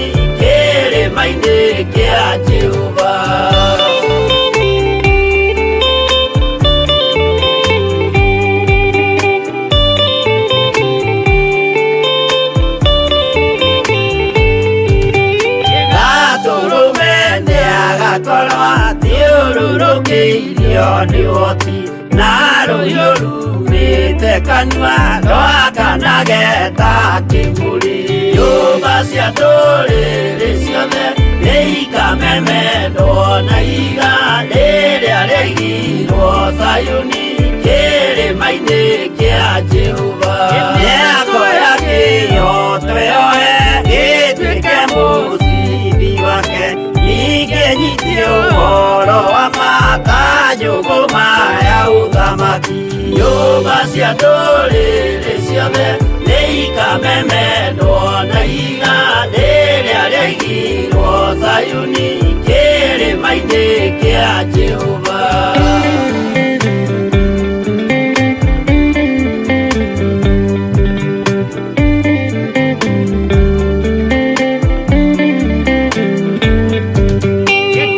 A: Rũrigicĩirio nĩ ũhoti na rũhiũ rumĩte kanua rwakanage ta kĩmũrĩ. Nyũmba cia ndũrĩrĩ ciothe nĩikamemendwo na ihiga rĩrĩa rĩaigirwo Zayuni kĩrĩma-inĩ kĩa Jehova. Mĩako ya kĩhooto yoe gĩtuĩke mũcibi wake, ningĩ nyitie ũhoro wa ma ta njũgũma ya ũthamaki. Nyũmba cia ndũrĩrĩ ciothe nĩikamemendwo na ihiga rĩrĩa rĩaigirwo Zayuni kĩrĩma-inĩ kĩa Jehova.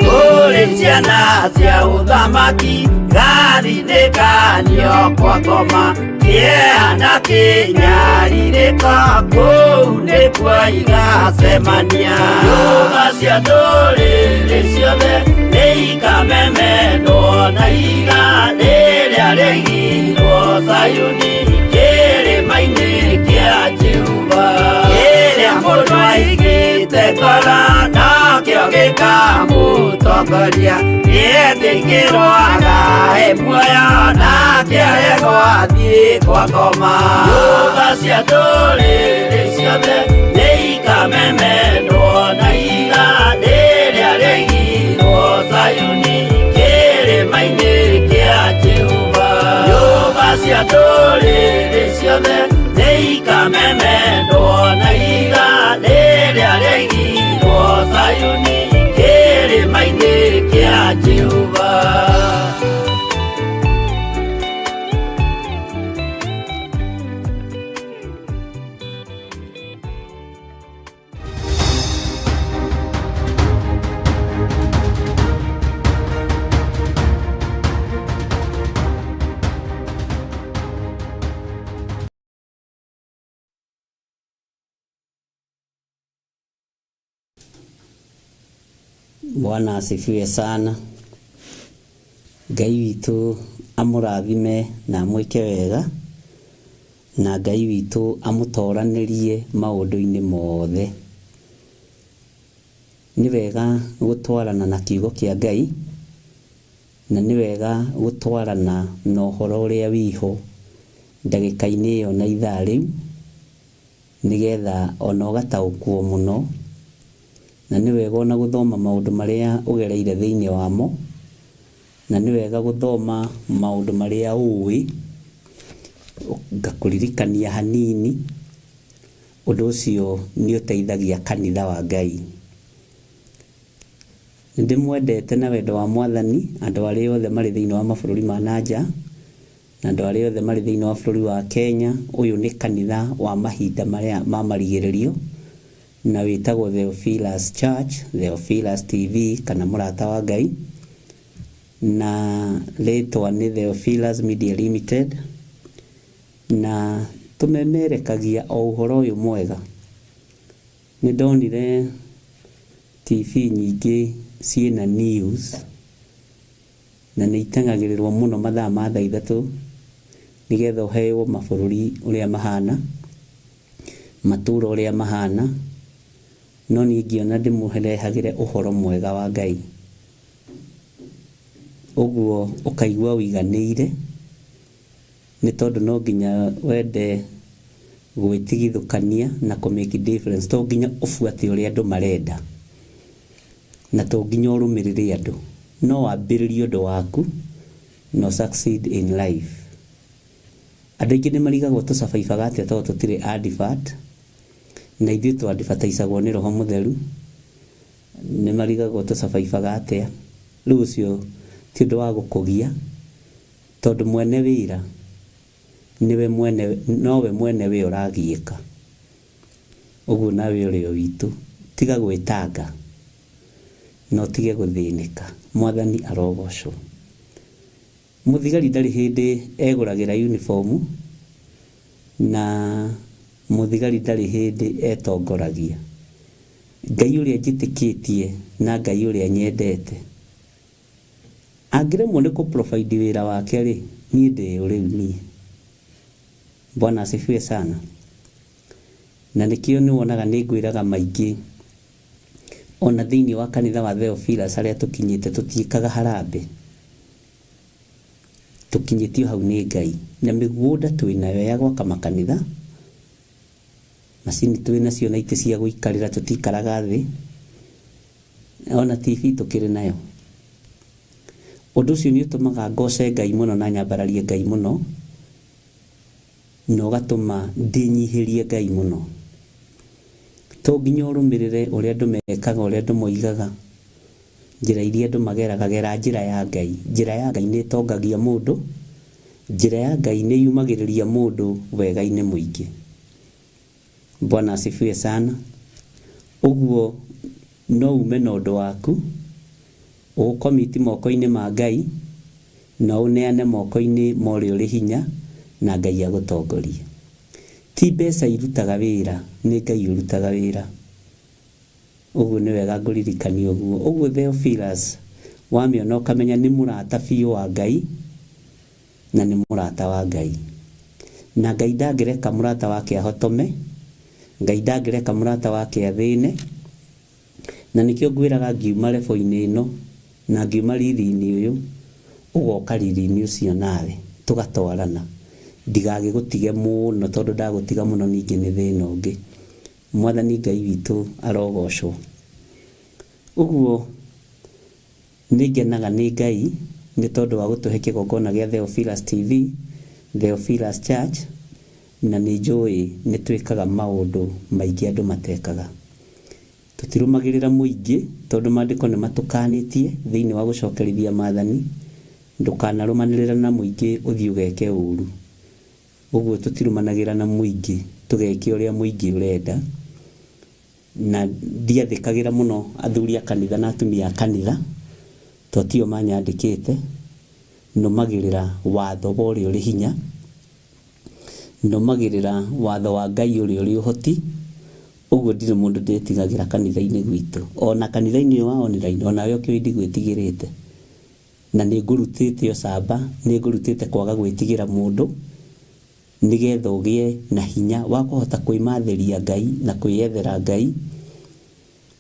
A: Kũrĩ ciana cia ũthamaki gathinĩkanio kwa ngoma kĩeha na kĩnyarirĩko kũu nĩkuo igacemania. Nyũmba cia ndũrĩrĩ ciothe nĩikamemendwo na ihiga rĩrĩa rĩaigirwo Zayuni kĩrĩma-inĩ kĩa Jehova. Kĩrĩa mũndũ aigĩte ngoro nakĩo gĩkamũtongoria, nĩetĩkĩrwo agae muoyo nake aregwo athiĩ kwa ngoma. Nyũmba cia ndũrĩrĩ ciothe nĩikamemendwo na ihiga rĩrĩa rĩaigirwo Zayuni kĩrĩma-inĩ kĩa Jehova. Nyũmba cia ndũrĩrĩ ciothe nĩikamemendwo na ihiga rĩrĩa rĩaigirwo Zayuni kĩrĩma-inĩ kĩa Jehova.
B: Bwana asifiwe sana. Ngai witũ amũrathime na amwĩke wega, na Ngai witũ amũtoranĩrie maũndũ-inĩ mothe. Nĩ wega gũtwarana na kiugo kĩa Ngai, na nĩ wega gũtwarana na ũhoro ũrĩa wĩho ndagĩka-inĩ ĩyo na ithaa rĩu, nĩgetha ona ũgataũkwo mũno, na nĩ wega ona gũthoma maũndũ marĩa ũgereire thĩinĩ wamo, na nĩ wega gũthoma maũndũ marĩa ũĩ, ngakũririkania hanini. Ũndũ ũcio nĩ ũteithagia kanitha wa Ngai. Nĩ ndĩmwendete na wendo wa Mwathani andũ arĩa othe marĩ thĩinĩ wa mabũrũri ma na nja, na andũ arĩa othe marĩ thĩinĩ wa bũrũri wa Kenya. Ũyũ nĩ kanitha wa mahinda marĩa ma marigĩrĩrio, na wĩtagwo Theophilus Church, Theophilus TV kana mũrata wa Ngai, na rĩtwa nĩ Theophilus Media Limited, na tũmemerekagia o ũhoro ũyũ mwega. Nĩ ndonire TV nyingĩ ciĩna news, na nĩ iteng'agĩrĩrwo mũno mathaa ma thaa ithatũ, nĩgetha ũheo mabũrũri ũrĩa mahana, matũra ũrĩa mahana, no niĩ ngĩona ndĩmũrehagĩre ũhoro mwega wa Ngai. Ũguo ũkaigua ũiganĩire, nĩ tondũ no nginya wende gwĩtigithũkania na kũ make difference, to nginya ũbuate ũrĩa andũ marenda, na to nginya ũrũmĩrĩre andũ. No wambĩrĩrie ũndũ waku na ũ succeed in life. Andũ aingĩ nĩ marigagwo tũcabaibaga atĩa tondũ tũtirĩ advert, na ithuĩ tũ advertisagwo nĩ Roho Mũtheru. Nĩ marigagwo tũcabaibaga atĩa. Rĩu ũcio ti ũndũ wa gũkũgia, tondũ mwene wĩra nĩwe mwene, nowe mwene wĩra ũragiĩka. Ũguo nawe ũrĩ o witũ, tiga gwĩtanga na ũtige gũthĩnĩka. Mwathani arogocwo. Mũthigari ndarĩ hĩndĩ egũragĩra uniform, na mũthigari ndarĩ hĩndĩ etongoragia. Ngai ũrĩa njĩtĩkĩtie na Ngai ũrĩa nyendete Angĩremwo nĩ kũ provide wĩra wake rĩ, niĩ ndĩ ũ rĩu niĩ? Bwana asifiwe sana. Na nĩkĩo nĩ wonaga nĩ ngwĩraga maingĩ ona thĩinĩ wa kanitha wa Theophilus harĩa tũkinyĩte tũtiĩkaga harambee. Tũkinyĩtio hau nĩ Ngai. Na mĩgũnda twĩnayo ya gwaka makanitha, macini twĩnacio na itĩ cia gũikarĩra tũtikaraga thĩ, ona TV tũkĩrĩ nayo. Ũndũ ũcio nĩ ũtũmaga ngoce Ngai mũno na nyambararie Ngai mũno, na ũgatũma ndĩnyihĩrie Ngai mũno. To nginya ũrũmĩrĩre ũrĩa andũ mekaga, ũrĩa andũ moigaga, njĩra iria andũ mageraga, gera njĩra ya Ngai. Njĩra ya Ngai nĩ ĩtongagia mũndũ, njĩra ya Ngai nĩ yumagĩrĩria mũndũ wega-inĩ mũingĩ. Bwana asifiwe sana. Ũguo no ume na ũndũ waku, ũũkomiti moko-inĩ ma Ngai, na ũũneane moko-inĩ ma ũrĩa ũrĩ hinya, na Ngai agũtongorie. Ti mbeca irutaga wĩra, nĩ Ngai ũrutaga wĩra. Ũguo nĩ wega ngũririkanie ũguo. Ũguo Theophilus wamĩona ũkamenya nĩ mũrata biũ wa Ngai, na nĩ mũrata wa Ngai. Na Ngai ndangĩreka mũrata wake ahotome, Ngai ndangĩreka mũrata wake athĩne, na nĩkĩo ngwĩraga ngiuma level-inĩ ĩno, na ngiuma riri-inĩ ũyũ, ũgoka riri-inĩ ũcio nawe, tũgatwarana. Ndigagĩgũtige mũno tondũ ndagũtiga mũno ningĩ nĩ thĩna ũngĩ. Mwathani Ngai witũ arogocwo. Ũguo nĩ ngenaga nĩ Ngai nĩ tondũ wa gũtũhe kĩgongona gĩa Theophilus TV, Theophilus Church, na nĩ njũĩ nĩ twĩkaga maũndũ maingĩ andũ matekaga. Tũtirũmagĩrĩra mũingĩ tondũ maandĩko nĩ matũkanĩtie thĩinĩ wa gũcokerithia maathani, ndũkanarũmanĩrĩre na mũingĩ ũthiĩ ũgeke ũru. Ũguo tũtirũmanagĩra na mũingĩ tũgeke ũrĩa mũingĩ ũrenda. Na ndiathĩkagĩra mũno athuri a kanitha na atumia a kanitha, to tio manyandĩkĩte. Nũmagĩrĩra watho wa ũrĩa ũrĩ hinya, nũmagĩrĩra watho wa Ngai ũrĩa ũrĩ ũhoti. Ũguo ndirĩ mũndũ ndĩtigagĩra kanitha-inĩ gwitũ. O na kanitha-inĩ ũyũ wa online, o nawe ũkĩũĩ ndigwĩtigĩrĩte. Na nĩ ngũrutĩte ũcamba, nĩ ngũrutĩte kwaga gwĩtigĩra mũndũ, nĩgetha ũgĩe na hinya wa kũhota kwĩmathĩria Ngai na kwĩyethera Ngai,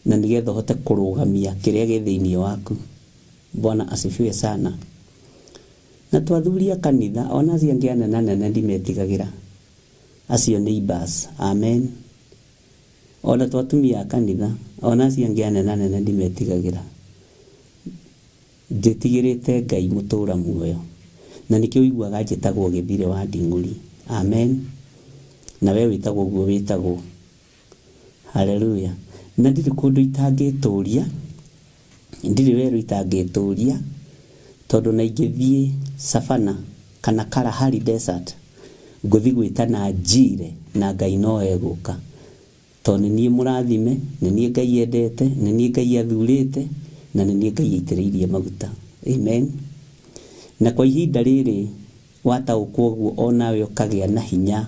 B: na nĩgetha ũhote kũrũgamia kĩrĩa gĩ thĩinĩ waku. Bwana asifiwe sana. Na to athuri a kanitha, ona acio angĩ anene anene ndimetigagĩra. Acio neighbors. Amen. Ona to atumia a kanitha, ona acio angĩ anene anene ndimetigagĩra. Njĩtigĩrĩte Ngai mũtũra muoyo. Na nĩkĩo ũiguaga njĩtagwo Gĩthire wa Nding'ũri. Amen. Na we wĩtagwo ũguo wĩtagwo. Haleluya. Na ndirĩ kũndũ itangĩtũria, ndirĩ werũ itangĩtũria, tondũ na ingĩthiĩ Savannah kana Kalahari Desert, ngũthiĩ gwĩtana Njire na Ngai no egũka. Tondũ nĩ niĩ mũrathime, nĩ niĩ Ngai endete, nĩ niĩ Ngai athurĩte, na nĩ niĩ Ngai aitĩrĩirie maguta. Amen. Na kwa ihinda rĩrĩ wataũkwo ũguo o nawe ũkagĩa na hinya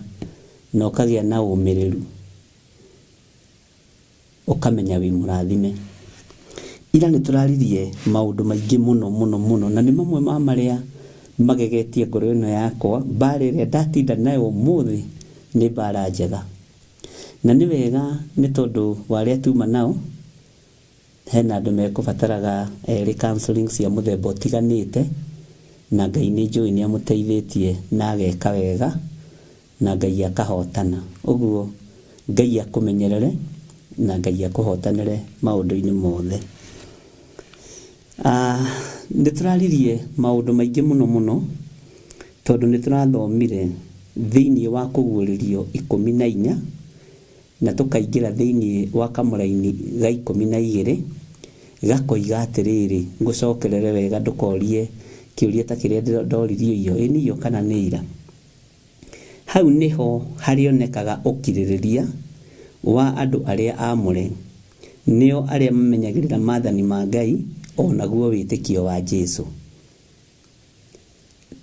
B: na ũkagĩa na ũmĩrĩru, ũkamenya wĩ mũrathime. Ira nĩ tũraririe maũndũ maingĩ mũno mũno mũno, na nĩ mamwe ma marĩa magegetie ngoro ĩno yakwa. Mbara ĩrĩa ndatinda nayo ũmũthĩ nĩ mbara njega. Na nĩ wega nĩ tondũ wa arĩa tuma nao, hena andũ mekũbataraga erĩ counseling cia mũthemba ũtiganĩte, na Ngai nĩ njũĩ nĩ amũteithĩtie na ageka wega, na Ngai akahotana. Ũguo Ngai akũmenyerere na Ngai akũhotanĩre maũndũ-inĩ mothe. Nĩ tũraririe maũndũ maingĩ mũno mũno, tondũ nĩ tũrathomire thĩinĩ wa kũguũrĩrio 14, na tũkaingĩra thĩinĩ wa kamũraini ga 12, gakoiga atĩrĩrĩ, ngũcokerere wega ndũkorie kĩũria ta kĩrĩa ndoririo iyo, ĩ nĩ iyo kana nĩ ira. Hau nĩho harĩonekaga ũkirĩrĩria wa andũ arĩa aamũre, nĩo arĩa mamenyagĩrĩra maathani ma Ngai o naguo wĩtĩkio wa Jesu.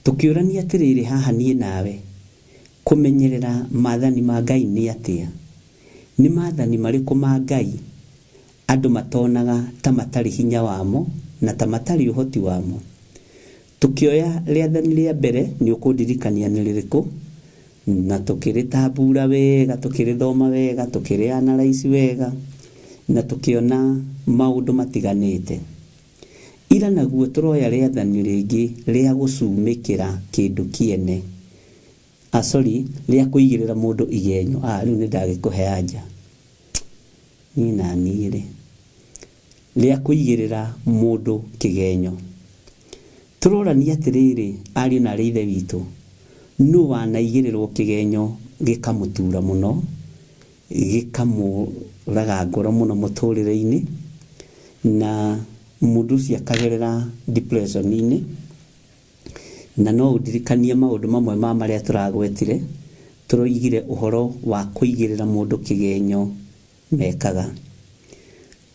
B: Tũkĩũrania atĩrĩrĩ haha niĩ nawe, kũmenyerera maathani ma Ngai nĩ atĩa? Nĩ maathani marĩkũ ma Ngai andũ matonaga ta matarĩ hinya wamo na ta matarĩ ũhoti wamo? Tũkĩoya rĩathani rĩa mbere, nĩ ũkũndirikania nĩ rĩrĩkũ, na tũkĩrĩtambura wega, tũkĩrĩthoma wega, tũkĩrĩ analyze wega, na tũkĩona maũndũ matiganĩte. Ira naguo tũroya rĩathani rĩngĩ rĩa gũcumĩkĩra kĩndũ kĩene. Ah, sorry, rĩa kũigĩrĩra mũndũ igenyo. Ah, rĩu nĩ ndagĩkũhe anja. Niĩ na niĩ rĩ. Rĩa kũigĩrĩra mũndũ kĩgenyo. Tũrorania atĩrĩrĩ, ariũ na aarĩ a Ithe witũ, nũ wanaigĩrĩrwo kĩgenyo gĩkamũtura mũno, gĩkamũraga ngoro mũno mũtũrĩre-inĩ, na mũndũ ũcio akagerera depression-inĩ? Na no ũndirikanie maũndũ mamwe ma marĩa tũragwetire, tũroigire ũhoro wa kũigĩrĩra mũndũ kĩgenyo mekaga.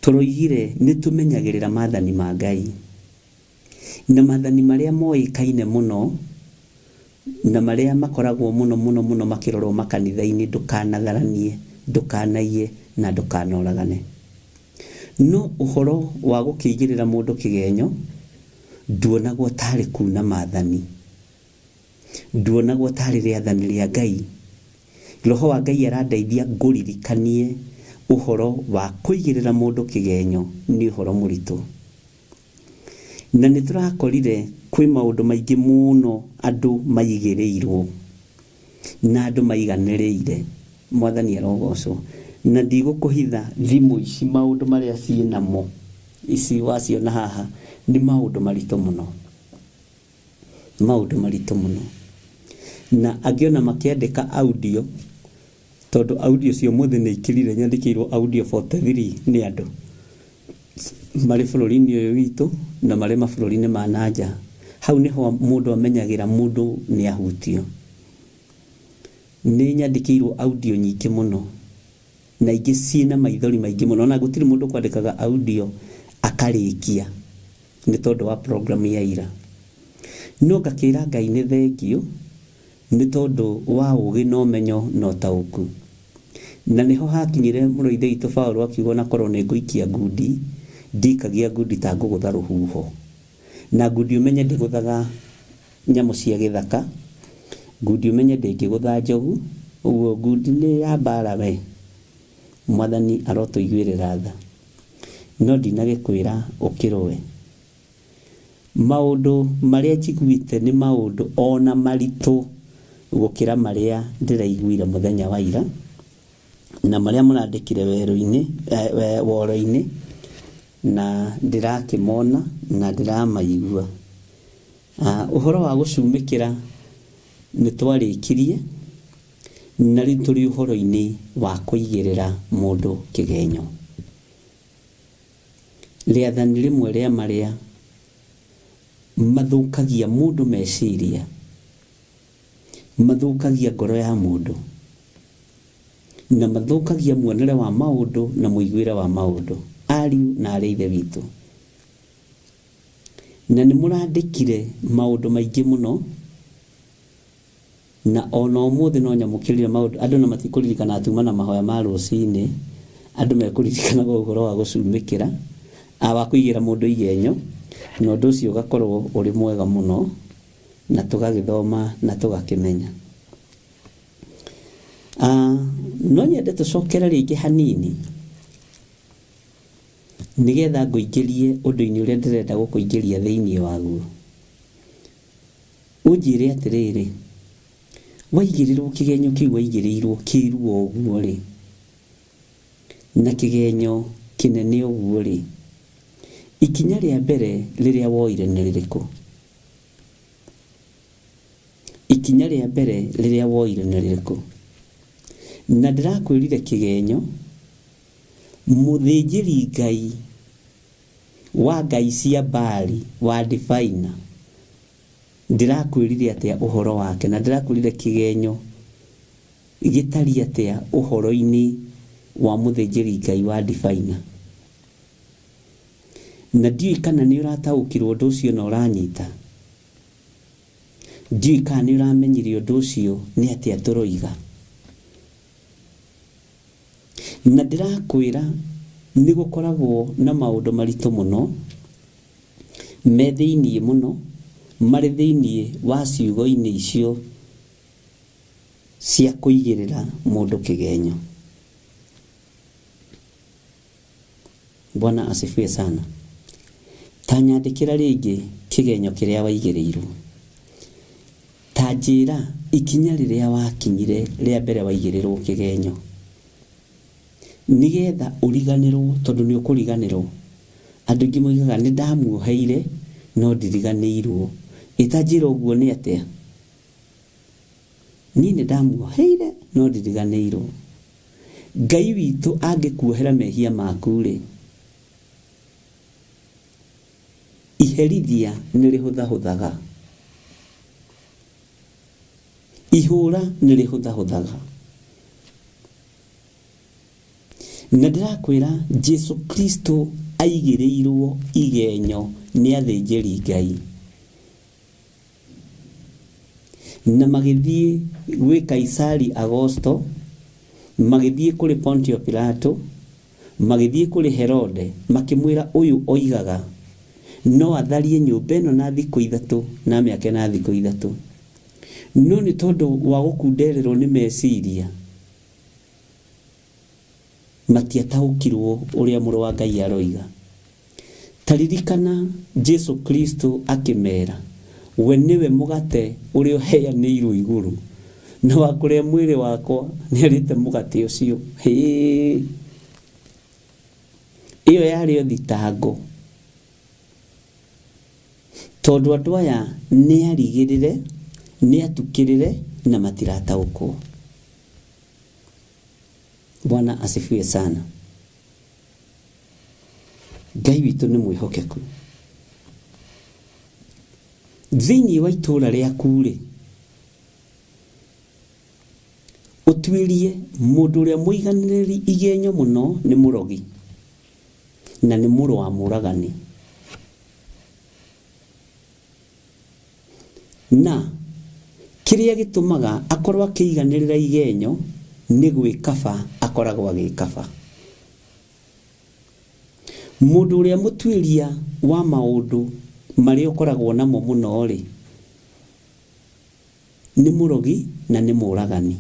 B: Tũroigire nĩ tũmenyagĩrĩra maathani ma Ngai. Na maathani marĩa moĩkaine mũno na marĩa makoragwo mũno mũno mũno makĩrorwo makanitha-inĩ, ndũkanatharanie, ndũkanaiye na ndũkanoragane. No ũhoro wa gũkĩigĩrĩra mũndũ kĩgenyo nduonagwo tarĩ kuna maathani. Nduonagwo tarĩ rĩathani rĩa Ngai. Roho wa Ngai arandeithia ngũririkanie ũhoro wa kũigĩrĩra mũndũ kĩgenyo nĩ ũhoro mũritũ. Na nĩ tũrakorire kwĩ maũndũ maingĩ mũno andũ maigĩrĩirwo na andũ maiganĩrĩire. Mwathani arogocwo. Na ndigũkũhitha thimũ ici maũndũ marĩa ciĩ namo, ici waciona haha, nĩ maũndũ maritũ mũno. Maũndũ maritũ mũno. Na angĩ ona makĩandĩka audio, tondũ audio cia ũmũthĩ nĩ ikĩrire nyandĩkĩirwo audio 43 nĩ andũ. Marĩ bũrũri-inĩ ũyũ witũ na marĩ mabũrũri-inĩ ma na nja. Hau nĩho mũndũ amenyagĩra mũndũ nĩ ahutio. Nĩ nyandĩkĩirwo audio nyingĩ mũno na ingĩ ciĩna maithori maingĩ mũno. Ona gũtirĩ mũndũ ũkwandĩkaga audio akarĩkia nĩ tondũ wa program ya ira. No ngakĩra Ngai nĩ thengiũ nĩ tondũ wa ũgĩ na ũmenyo na ũtaũku. Na nĩho hakinyire mũrũ wa Ithe witũ Paũlũ akiuga ona korwo nĩ ngũikia ngundi, ndikagia ngundi ta ngũgũtha rũhuho. Na ngundi ũmenye ndĩgũthaga nyamũ cia gĩthaka, ngundi ũmenye ndĩngĩgũtha njogu, ũguo ngundi nĩ ya mbara we. Mwathani arotũiguĩrĩra tha. No ndinagĩkwĩra ũkĩrũe. Maũndũ marĩa njiguĩte nĩ maũndũ o na maritũ gũkĩra marĩa ndĩraiguire mũthenya wa ira, na marĩa mũrandĩkire werũ-inĩ, woro-inĩ, na ndĩrakĩmona na ndĩramaigua. Ũhoro wa gũcumĩkĩra nĩ twarĩkirie, na rĩu tũrĩ ũhoro-inĩ wa kũigĩrĩra mũndũ kĩgenyo. Rĩathani rĩmwe rĩa marĩa mathũkagia mũndũ meciria, mathũkagia ngoro ya mũndũ, na mathũkagia muonere wa maũndũ na mũiguĩre wa maũndũ. Ariũ na aarĩ a Ithe witũ, na nĩ mũrandĩkire maũndũ maingĩ mũno, Na o na ũmũthĩ no nyamũkĩrire maũndũ, andũ na matikũririkana atĩ uma na mahoya ma rũcinĩ, andũ mekũririkanaga ũhoro wa gũcumĩkĩra, wa kũigĩra mũndũ igenyo, na ũndũ ũcio ũgakorwo ũrĩ mwega mũno, na tũgagĩthoma na tũgakĩmenya. No nyende tũcokere rĩngĩ hanini, nĩgetha ngũingĩrie ũndũ-inĩ ũrĩa ndĩrenda gũkũingĩria thĩinĩ waguo. Ũnjĩre atĩrĩrĩ, waigĩrĩrwo kĩgenyo kĩu waigĩrĩirwo kĩ ruo ũguo-rĩ, na kĩgenyo kĩnene ũguo-rĩ, ikinya rĩa mbere rĩrĩa woire nĩ rĩrĩkũ? Ikinya rĩa mbere rĩrĩa woire nĩ rĩrĩkũ? Na ndĩrakwĩrire kĩgenyo, mũthĩnjĩri Ngai wa ngai cia Baali wa Difaina, Ndĩrakwĩrire atĩa ũhoro wake, na ndĩrakwĩrire kĩgenyo gĩtariĩ atĩa ũhoro-inĩ wa mũthĩnjĩri-Ngai wa Difaina? Na ndiũĩ kana nĩ ũrataũkĩrwo ũndũ ũcio na ũranyita. Ndiũĩ kana nĩ ũramenyire ũndũ ũcio nĩ atĩa tũroiga. Na ndĩrakwĩra nĩ gũkoragwo na maũndũ maritũ mũno me thĩiniĩ mũno, marĩ thĩinĩ wa ciugo-inĩ icio cia kũigĩrĩra mũndũ kĩgenyo. Bwana asifiwe sana. Ta nyandĩkĩra rĩngĩ kĩgenyo kĩrĩa waigĩrĩirwo. Ta njĩra ikinya rĩrĩa wakinyire rĩa mbere waigĩrĩrwo kĩgenyo. Nĩgetha ũriganĩrwo tondũ nĩ ũkũriganĩrwo. Andũ aingĩ moigaga nĩ ndamuoheire no ndiriganĩirwo. Ĩ ta njĩra ũguo nĩ atĩa? Niĩ nĩ ndamuoheire no ndiriganĩirwo. Ngai witũ angĩkuohera mehia maku-rĩ, iherithia nĩ rĩhũthahũthaga. Ihũra nĩ rĩhũthahũthaga. Na ndĩrakwĩra Jesu Kristo aigĩrĩirwo igenyo nĩ athĩnjĩri Ngai. Na magĩthiĩ gwĩ Kaisari Agosto, magĩthiĩ kũrĩ Pontio Pilato, magĩthiĩ kũrĩ Herode, makĩmwĩra ũyũ oigaga no atharie nyũmba ĩno na thikũ ithatũ na amĩake na thikũ ithatũ. No nĩ tondũ wa gũkundererwo nĩ meciria, matiataũkirwo ũrĩa mũrũ wa Ngai aroiga. Ta ririkana Jesu Kristo akĩmera, we nĩwe mũgate ũrĩa ũheanĩirwo igũrũ, na wa kũrĩa mwĩrĩ wakwa nĩarĩte mũgate ũcio. Hĩĩ! Ĩyo yarĩ o thitango, tondũ andũ aya nĩ arigĩrĩre, nĩ atukĩrĩre na matirataũkwo. Bwana asifiwe sana. Ngai witũ nĩ mwĩhokeku. Thĩinĩ wa itũũra rĩaku-rĩ, ũtuĩrie mũndũ ũrĩa mũiganĩrĩri igenyo mũno nĩ mũrogi na nĩ mũrũ wa mũragani. Na kĩrĩa gĩtũmaga akorwo akĩiganĩrĩra igenyo nĩ gwĩkaba akoragwo agĩkaba. Mũndũ ũrĩa mũtuĩria wa maũndũ marĩa ũkoragwo namo mũno-rĩ, nĩ mũrogi na nĩ mũragani.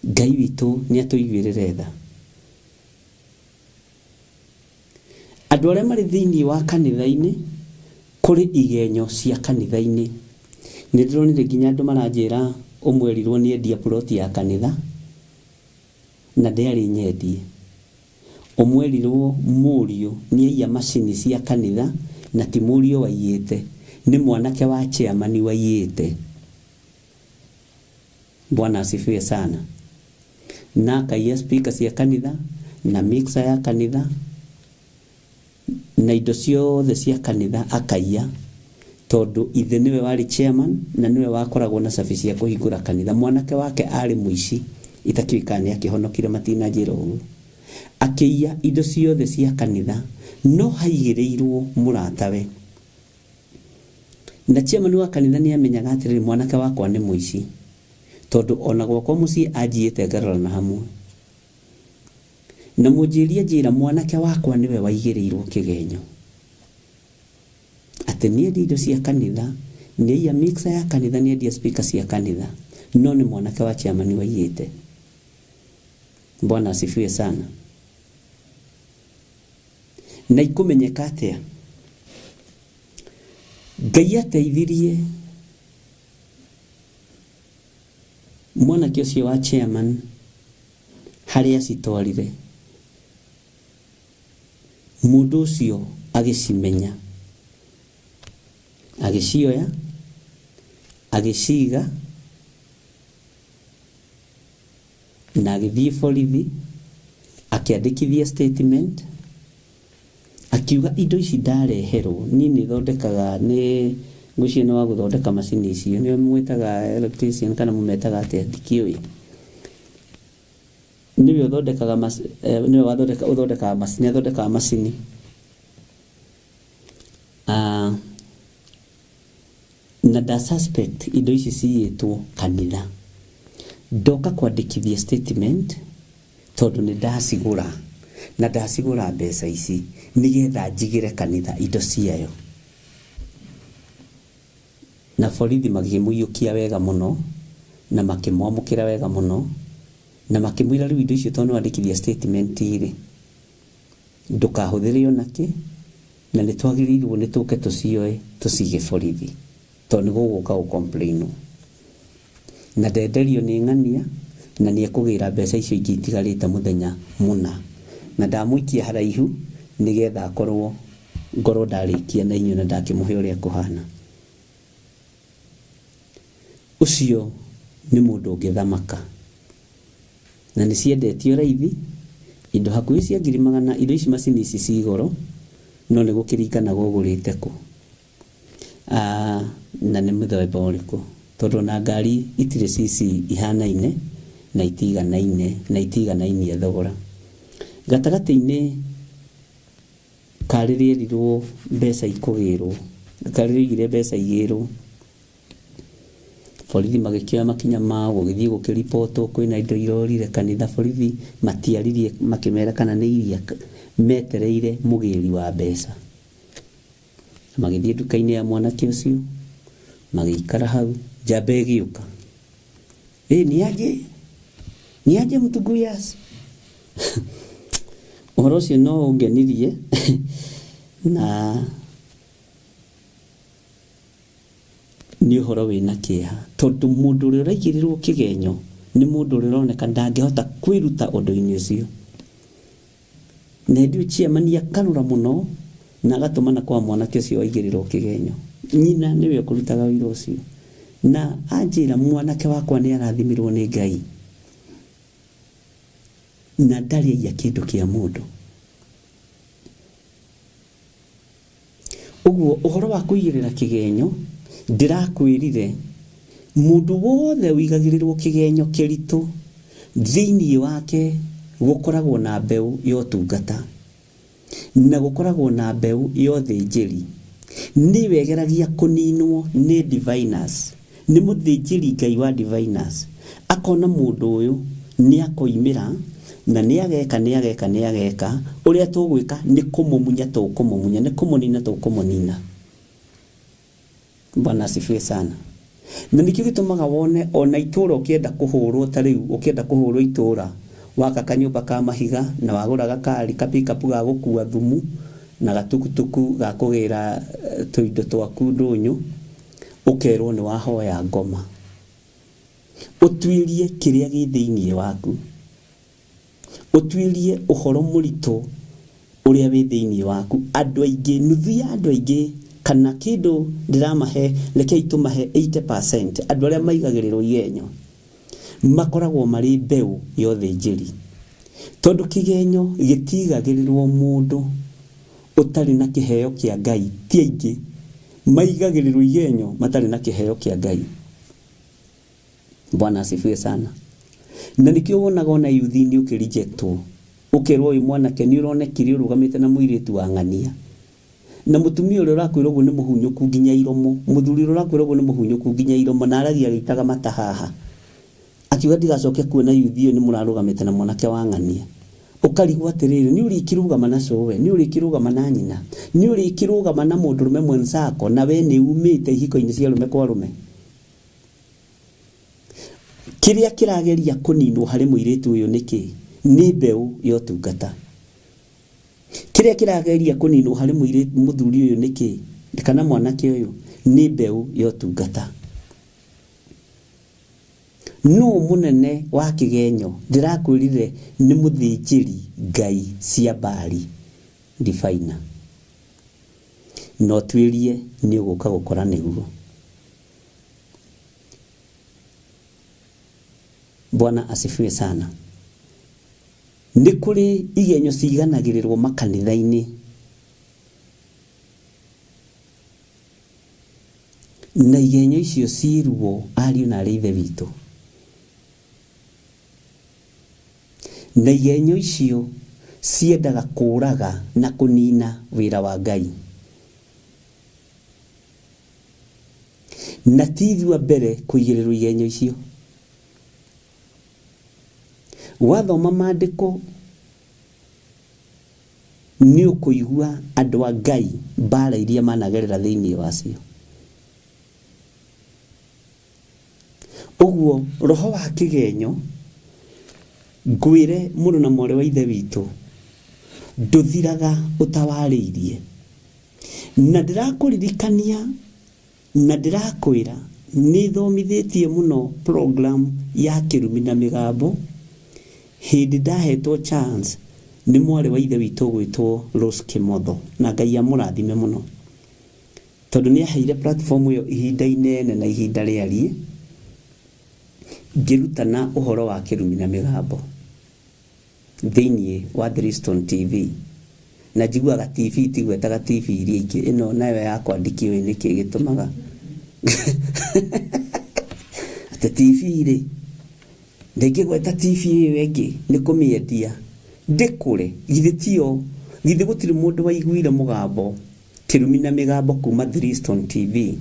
B: Ngai witũ nĩ atũiguĩrĩre tha. Andũ arĩa marĩ thĩinĩ wa kanitha-inĩ, kũrĩ igenyo cia kanitha-inĩ. Nĩ ndĩronire nginya andũ maranjĩra ũmwe erirwo nĩ endia plot ya kanitha, na ndĩarĩ nyendie. Ũmwe erirwo mũriũ nĩ aiya macini cia kanitha, na ti mũriũ waiyĩte, nĩ mwanake wa chairman waiyĩte. Bwana asifiwe sana. Na akaiya speaker cia kanitha, na mixer ya kanitha, na indo ciothe cia kanitha akaiya, tondũ ithe nĩwe warĩ chairman na nĩwe wakoragwo na cabi cia kũhingũra kanitha. Mwanake wake arĩ mũici, itakĩũĩ kana nĩ akĩhonokire matinanjĩra ũguo. Akĩiya indo ciothe cia kanitha, no haigĩrĩirwo mũratawe. Na chairman wa kanitha nĩ amenyaga atĩrĩrĩ, mwanake wakwa nĩ mũici, tondũ ona gwakwa mũciĩ anjiyĩte ngarora na hamwe. Na mũnjĩrie njĩra mwanake wakwa nĩwe waigĩrĩirwo kĩgenyo. Atĩ nĩendia indo cia kanitha, nĩaiya mixer ya kanitha, nĩendia speaker cia kanitha, no nĩ mwanake wa chairman waiyĩte. Bwana asifiwe sana. Na ikũmenyeka atĩa? Ngai ateithirie mwanake ũcio wa chairman harĩa acitwarire, mũndũ ũcio agĩcimenya, agĩcioya, agĩciga, na agĩthiĩ borithi, akĩandĩkithia statement, akiuga indo ici ndareherwo, niĩ nĩ thondekaga, nĩ ngwĩciria nĩ wa gũthondeka macini icio, nĩo mwĩtaga electrician kana mũmetaga atĩa ndikĩũĩ. Nĩwe ũthondekaga nĩwe wathondeka ũthondekaga macini, nĩ athondekaga macini. Na nda suspect indo ici ciyĩtwo kanitha. Ndoka kwandĩkithia statement tondũ nĩ ndacigũra na ndacigũra mbeca ici nĩgetha njigĩre kanitha indo ciayo. Na borithi magĩkĩmũiyũkia wega mũno, na makĩmwamũkĩra wega mũno, na makĩmwĩra rĩu indo icio tondũ nĩwandĩkithia statement rĩ, ndũkahũthĩre ona kĩ, na nĩ twagĩrĩirwo nĩ tũke tũcioe tũcige borithi, tondũ nĩ gũgũka gũ complain wo. Na ndenderio nĩ ng'ania, na nĩ ekũgĩra mbeca icio ingĩ itigarĩte mũthenya mũna. Na ndamũikia haraihu nĩgetha akorwo ngorwo ndarĩkia na inyuĩ na ndakĩmũhe ũrĩa kũhana. Ũcio nĩ mũndũ ũngĩthamaka. Na nĩ ciendetio raithi, indo hakuhĩ cia ngiri magana, indo ici macini ici ci goro, no nĩ gũkĩringanaga ũgũrĩte kũ. Na nĩ mũthemba ũrĩkũ. Tondũ ona ngari itirĩ cc ihanaine na itiganaine na itiganainie thogora. Gatagatĩ-inĩ ka rĩrĩa erirwo mbeca ikũgĩrwo, ka rĩrĩa oigire mbeca igĩrwo, borithi magĩkĩoya makinya mao gũgĩthiĩ gũkĩribotwo kwĩna indo irorire kanitha, borithi matiaririe makĩmera kana nĩ iria metereire mũgĩri wa mbeca. Magĩthiĩ nduka-inĩ ya mwanake ũcio, magĩikara hau, njamba ĩgĩũka. Ĩ nĩ aje? Nĩ aje Mtuguyas? Ũhoro ũcio no ũngenirie na nĩ ũhoro wĩna kĩeha tondũ mũndũ ũrĩa ũraigĩrĩrwo kĩgenyo nĩ mũndũ ũrĩa ũroneka ndangĩhota kwĩruta ũndũ-inĩ ũcio. Na hĩndĩ ĩyo chairman akarũra mũno na agatũmana kwa mwanake ũcio waigĩrĩrwo kĩgenyo. Nyina nĩwe ũkũrutaga wĩra ũcio. Na anjĩra mwanake wakwa nĩ arathimirwo nĩ Ngai na ndarĩ aiya kĩndũ kĩa mũndũ. Ũguo ũhoro wa kũigĩrĩra kĩgenyo ndĩrakwĩrire mũndũ wothe ũigagĩrĩrwo kĩgenyo kĩritũ thĩinĩ wake gũkoragwo na mbeũ ya ũtungata na gũkoragwo na mbeũ ya ũthĩnjĩri. Nĩwe ĩgeragia kũninwo nĩ diviners, nĩ mũthĩnjĩri Ngai wa diviners. Akona mũndũ ũyũ nĩ akoimĩra na nĩ ageka nĩ ageka nĩ ageka, ũrĩa tũgwĩka nĩ kũmũmunya tũkũmũmunya, nĩ kũmũnina tũkũmũnina. Bwana asifiwe sana. Na nĩkĩo gĩtũmaga wone ona itũra ũkĩenda kũhũrwo ta rĩu ũkĩenda kũhũrwo itũra waka kanyũmba ka mahiga na wagũra gakari ka pickup ga gũkua thumu na gatukutuku ga kũgĩra tũindo twaku ndũnyũ ũkerwo nĩ wahoya ngoma. Ũtuĩrie kĩrĩa gĩ thĩinĩ waku. Ũtuĩrie ũhoro mũritũ ũrĩa wĩ thĩinĩ waku. Andũ aingĩ, nuthu ya andũ aingĩ kana kĩndũ ndĩramahe, rekei tũmahe 80%, andũ arĩa maigagĩrĩrwo igenyo, makoragwo marĩ mbeũ ya ũthĩnjĩri. Tondũ kĩgenyo gĩtigagĩrĩrwo mũndũ ũtarĩ na kĩheo kĩa Ngai, ti aingĩ maigagĩrĩrwo igenyo matarĩ na kĩheo kĩa Ngai. Bwana asifiwe sana. Na nĩkĩo wonaga ona yuthi-inĩ ũkĩrejectwo, ũkerwo ũyũ mwanake nĩ ũronekire ũrũgamĩte na mũirĩtu wa ng'ania. Na mũtumia ũrĩa ũrakwĩra ũguo nĩ mũhunyũku nginya iromo, mũthuri ũrĩa ũrakwĩra ũguo nĩ mũhunyũku nginya iromo na aragia agĩitaga mata haha. Akiuga ndigacoke kuona yuthi ĩyo nĩ mũrarũgamĩte na mwanake wa ng'ania. Ũkarigwo atĩrĩrĩ, nĩ ũrĩkĩrũgama na cũwe, nĩ ũrĩkĩrũgama na nyina, nĩ ũrĩkĩrũgama na mũndũrũme mwenzako na we nĩ umĩte ihiko-inĩ cia arũme kwa arũme. Kĩrĩa kĩrageria kũninwo harĩ mũirĩtu ũyũ nĩ kĩ? Nĩ mbeũ ya ũtungata. Kĩrĩa kĩrageria kũninwo harĩ mũthuri ũyũ nĩ kĩ? Kana mwanake ũyũ? Nĩ mbeũ ya ũtungata. Nũ mũnene wa kĩgenyo? Ndĩrakwĩrire nĩ mũthĩnjĩri Ngai cia Baali Difaina. Na ũtuĩrie nĩ ũgũka gũkora nĩguo. Bwana asifiwe sana. Nĩ kũrĩ igenyo ciganagĩrĩrwo makanitha-inĩ na igenyo icio ciĩ ruo ariũ na arĩ ithe witũ. Na igenyo icio ciendaga kũraga na kũnina wĩra wa Ngai. Na ti ithuĩ a mbere kũigĩrĩrwo igenyo icio. Wathoma maandĩko nĩ ũkũigua andũ a Ngai mbara iria managerera thĩinĩ wacio. Ũguo roho wa kĩgenyo, ngwĩre mũrũ na mwarĩ wa ithe witũ, ndũthiraga ũtawarĩirie. Na ndĩrakũririkania na ndĩrakwĩra nĩ thomithĩtie mũno program ya kĩrumi na mĩgambo hĩndĩ ndahetwo chance nĩ mwarĩ wa ithe witũ ũgwĩtwo Rose Kĩmotho, na Ngai amũrathime mũno tondũ nĩ aheire platform ĩyo ihinda inene na ihinda rĩariĩ ngĩrutana ũhoro wa kĩrumi na mĩgambo thĩinĩ wa Threestone TV. Na njiguaga TV tigwetaga TV iria ingĩ, ĩno nayo yakwa ndikĩũĩ nĩkĩ gĩtũmaga atĩ TV rĩ ndĩngĩgweta TV ĩyo ĩngĩ nĩ kũmĩendia ndĩkũre. Githĩ tiyo, githĩ gũtirĩ mũndũ waiguire mũgambo kĩrumi na mĩgambo kuma Threestone TV?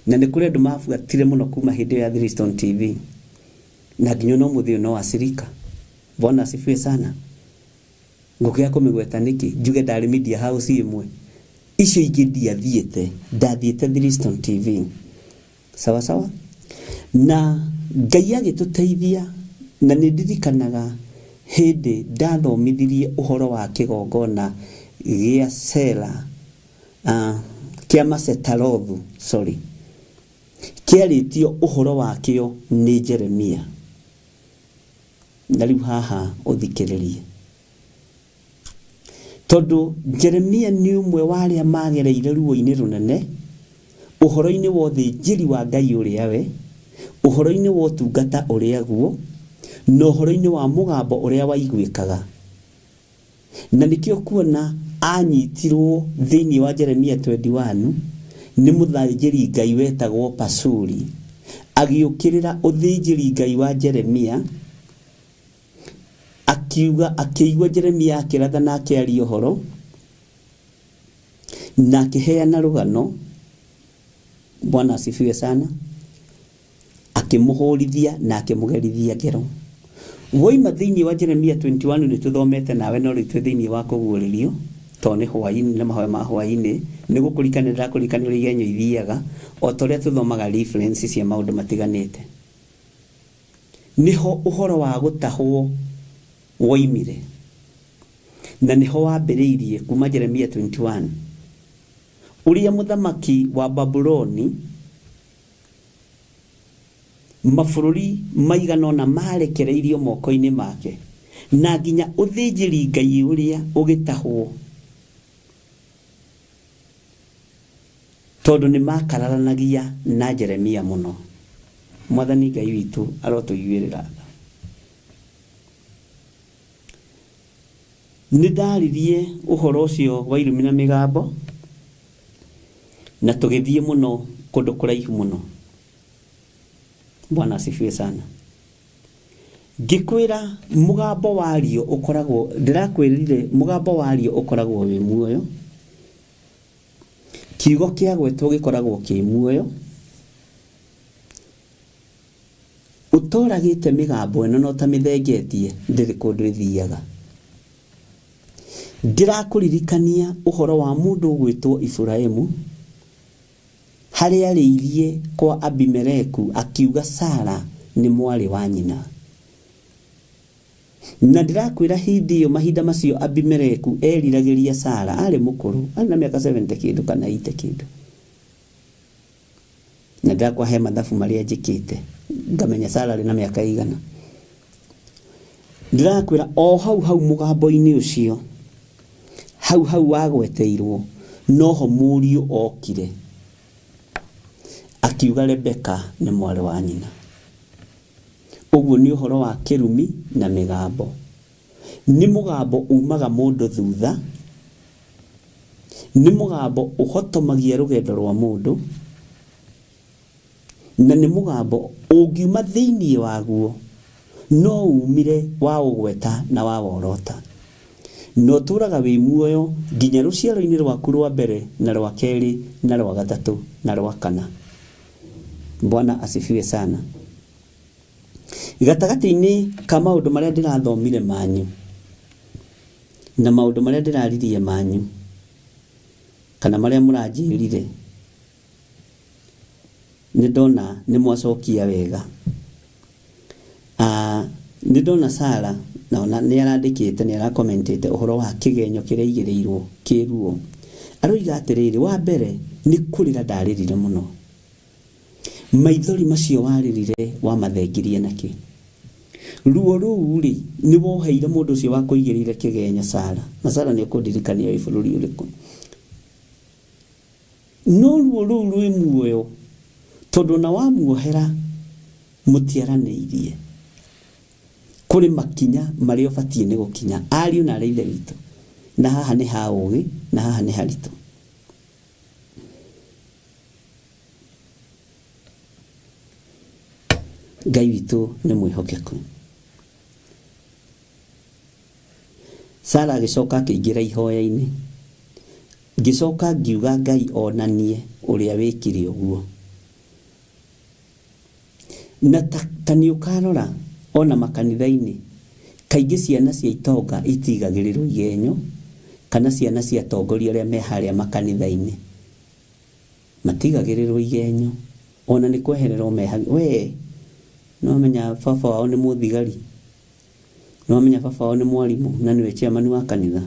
B: Na nĩ kũrĩ andũ mabuatire mũno kuma hĩndĩ ĩyo ya Threestone TV na nginya ona ũmũthĩ ũyũ no acirika. Bwana asifiwe sana. Ngũkĩaga kũmĩgweta nĩkĩ? Njuge ndarĩ media house ĩmwe, icio ingĩ ndiathiĩte, ndathiĩte Threestone TV. Sawa sawa. Na Ngai agĩtũteithia, na nĩ ndirikanaga hĩndĩ ndathomithirie ũhoro wa kĩgongona gĩa Sela, kĩa Masetarothu, sorry, kĩarĩtio ũhoro wakĩo nĩ Jeremia. Na rĩu haha ũthikĩrĩrie, tondũ Jeremia nĩ ũmwe wa arĩa magereire ruo-inĩ rũnene ũhoro-inĩ wa ũthĩnjĩri wa Ngai ũrĩa we, ũhoro-inĩ wa ũtungata ũrĩa guo, na ũhoro-inĩ wa mũgambo ũrĩa waiguĩkaga. Na nĩkĩo kuona anyitirwo thĩinĩ wa Jeremia 21 nĩ mũthĩnjĩri Ngai wetagwo Pasuri, agĩũkĩrĩra ũthĩnjĩri Ngai wa Jeremia, akiuga, akĩigua Jeremia akĩratha na akĩaria ũhoro, na akĩheana rũgano. Bwana asifiwe sana. Akĩmũhũrithia na akĩmũgerithia ngero. Woima thĩinĩ wa Jeremia 21 nĩ tũthomete nawe, no rĩu twĩ thĩinĩ wa kũguũrĩrio, tondũ nĩ hwaĩ-inĩ, nĩ mahoya ma hwaĩ-inĩ. Nĩ gũkũririkania ndĩrakũririkania ũrĩa igenyo ithiaga, o ta ũrĩa tũthomaga reference cia maũndũ matiganĩte. Nĩho ũhoro wa gũtahwo woimire, na nĩho wambĩrĩirie kuma Jeremia 21, ũrĩa mũthamaki wa Babuloni mabũrũri maigana ũna maarekereirio moko-inĩ make, na nginya ũthĩnjĩri-Ngai ũrĩa ũgĩtahwo, tondũ nĩ maakararanagia na Jeremia mũno. Mwathani Ngai witũ arotũiguĩrĩra tha. Nĩ ndaririe ũhoro ũcio wa irumi na mĩgambo, na tũgĩthiĩ mũno kũndũ kũraihu mũno. Bwana asifiwe sana. Ngĩkwĩra mũgambo wario ũkoragwo, ndĩrakwĩrire mũgambo wario ũkoragwo wĩ muoyo, kiugo kĩagwetwo gĩkoragwo kĩ muoyo, ũtoragĩte mĩgambo ĩno na ũtamĩthengetie ndĩrĩ kũndũ ĩthiaga. Ndĩrakũririkania ũhoro wa mũndũ ũgwĩtwo Iburahimu, harĩa arĩirie kwa Abimeleku akiuga Sara nĩ mwarĩ wa nyina. Na ndĩrakwĩra hĩndĩ ĩyo mahinda macio Abimeleku eriragĩria Sara, arĩ mũkũrũ, arĩ na mĩaka 70 kĩndũ kana 80 kĩndũ. Na ndĩrakwahe mathabu marĩa njĩkĩte, ngamenya Sara arĩ na mĩaka ĩigana. Ndĩrakwĩra o hau hau mũgambo-inĩ ũcio, hau hau wagweteirwo, noho mũriũ okire akiuga Rebeka nĩ mwarĩ wa nyina. Ũguo nĩ ũhoro wa kĩrumi na mĩgambo. Nĩ mũgambo umaga mũndũ thutha, nĩ mũgambo ũhotomagia rũgendo rwa mũndũ, na nĩ mũgambo ũngiuma thĩinĩ waguo no umire waũgweta na waworota. Na ũtũũraga wĩ muoyo nginya rũciaro-inĩ rwaku rwa mbere na rwa kerĩ na rwa gatatũ na rwa kana. Bwana asifiwe sana. Gatagatĩ-inĩ ka maũndũ marĩa ndĩrathomire manyu na maũndũ marĩa ndĩraririe manyu kana marĩa mũranjĩrire, Nĩ ndona nĩ mwacokia wega. Nĩ ndona Sara na ona nĩ arandĩkĩte nĩ arakomentĩte ũhoro wa kĩgenyo kĩrĩa aigĩrĩirwo kĩ ruo. Aroiga atĩrĩrĩ, wa mbere nĩ kũrĩra ndarĩrire mũno. Maithori macio warĩrire wamathengirie nakĩ? Ruo rũu rĩ, nĩ woheire mũndũ ũcio wakũigĩrĩire kĩgenyo Sara. Na Sara nĩ ũkũndirikania wĩ bũrũri ũrĩkũ. No ruo rũu rwĩ muoyo tondũ ona wamuohera mũtiaranĩirie. Kũrĩ makinya marĩa ũbatiĩ nĩ gũkinya ariũ na arĩ ithe witũ. Na haha nĩ ha ũgĩ na haha nĩ haritũ. Ngai witũ nĩ mwĩhokeku. Sara agĩcoka akĩingĩra ihoya-inĩ. Ngĩcoka ngiuga Ngai onanie ũrĩa wĩkire ũguo. Na ta, ta nĩ ũkarora ona makanitha-inĩ, kaingĩ ciana cia itonga itigagĩrĩrwo igenyo, kana ciana cia atongoria arĩa me harĩa makanitha-inĩ matigagĩrĩrwo igenyo, ona nĩ kwehererwo meha, we nĩwamenya baba wao nĩ mũthigari, nĩwamenya baba wao nĩ mwarimũ na nĩwe chairman wa kanitha.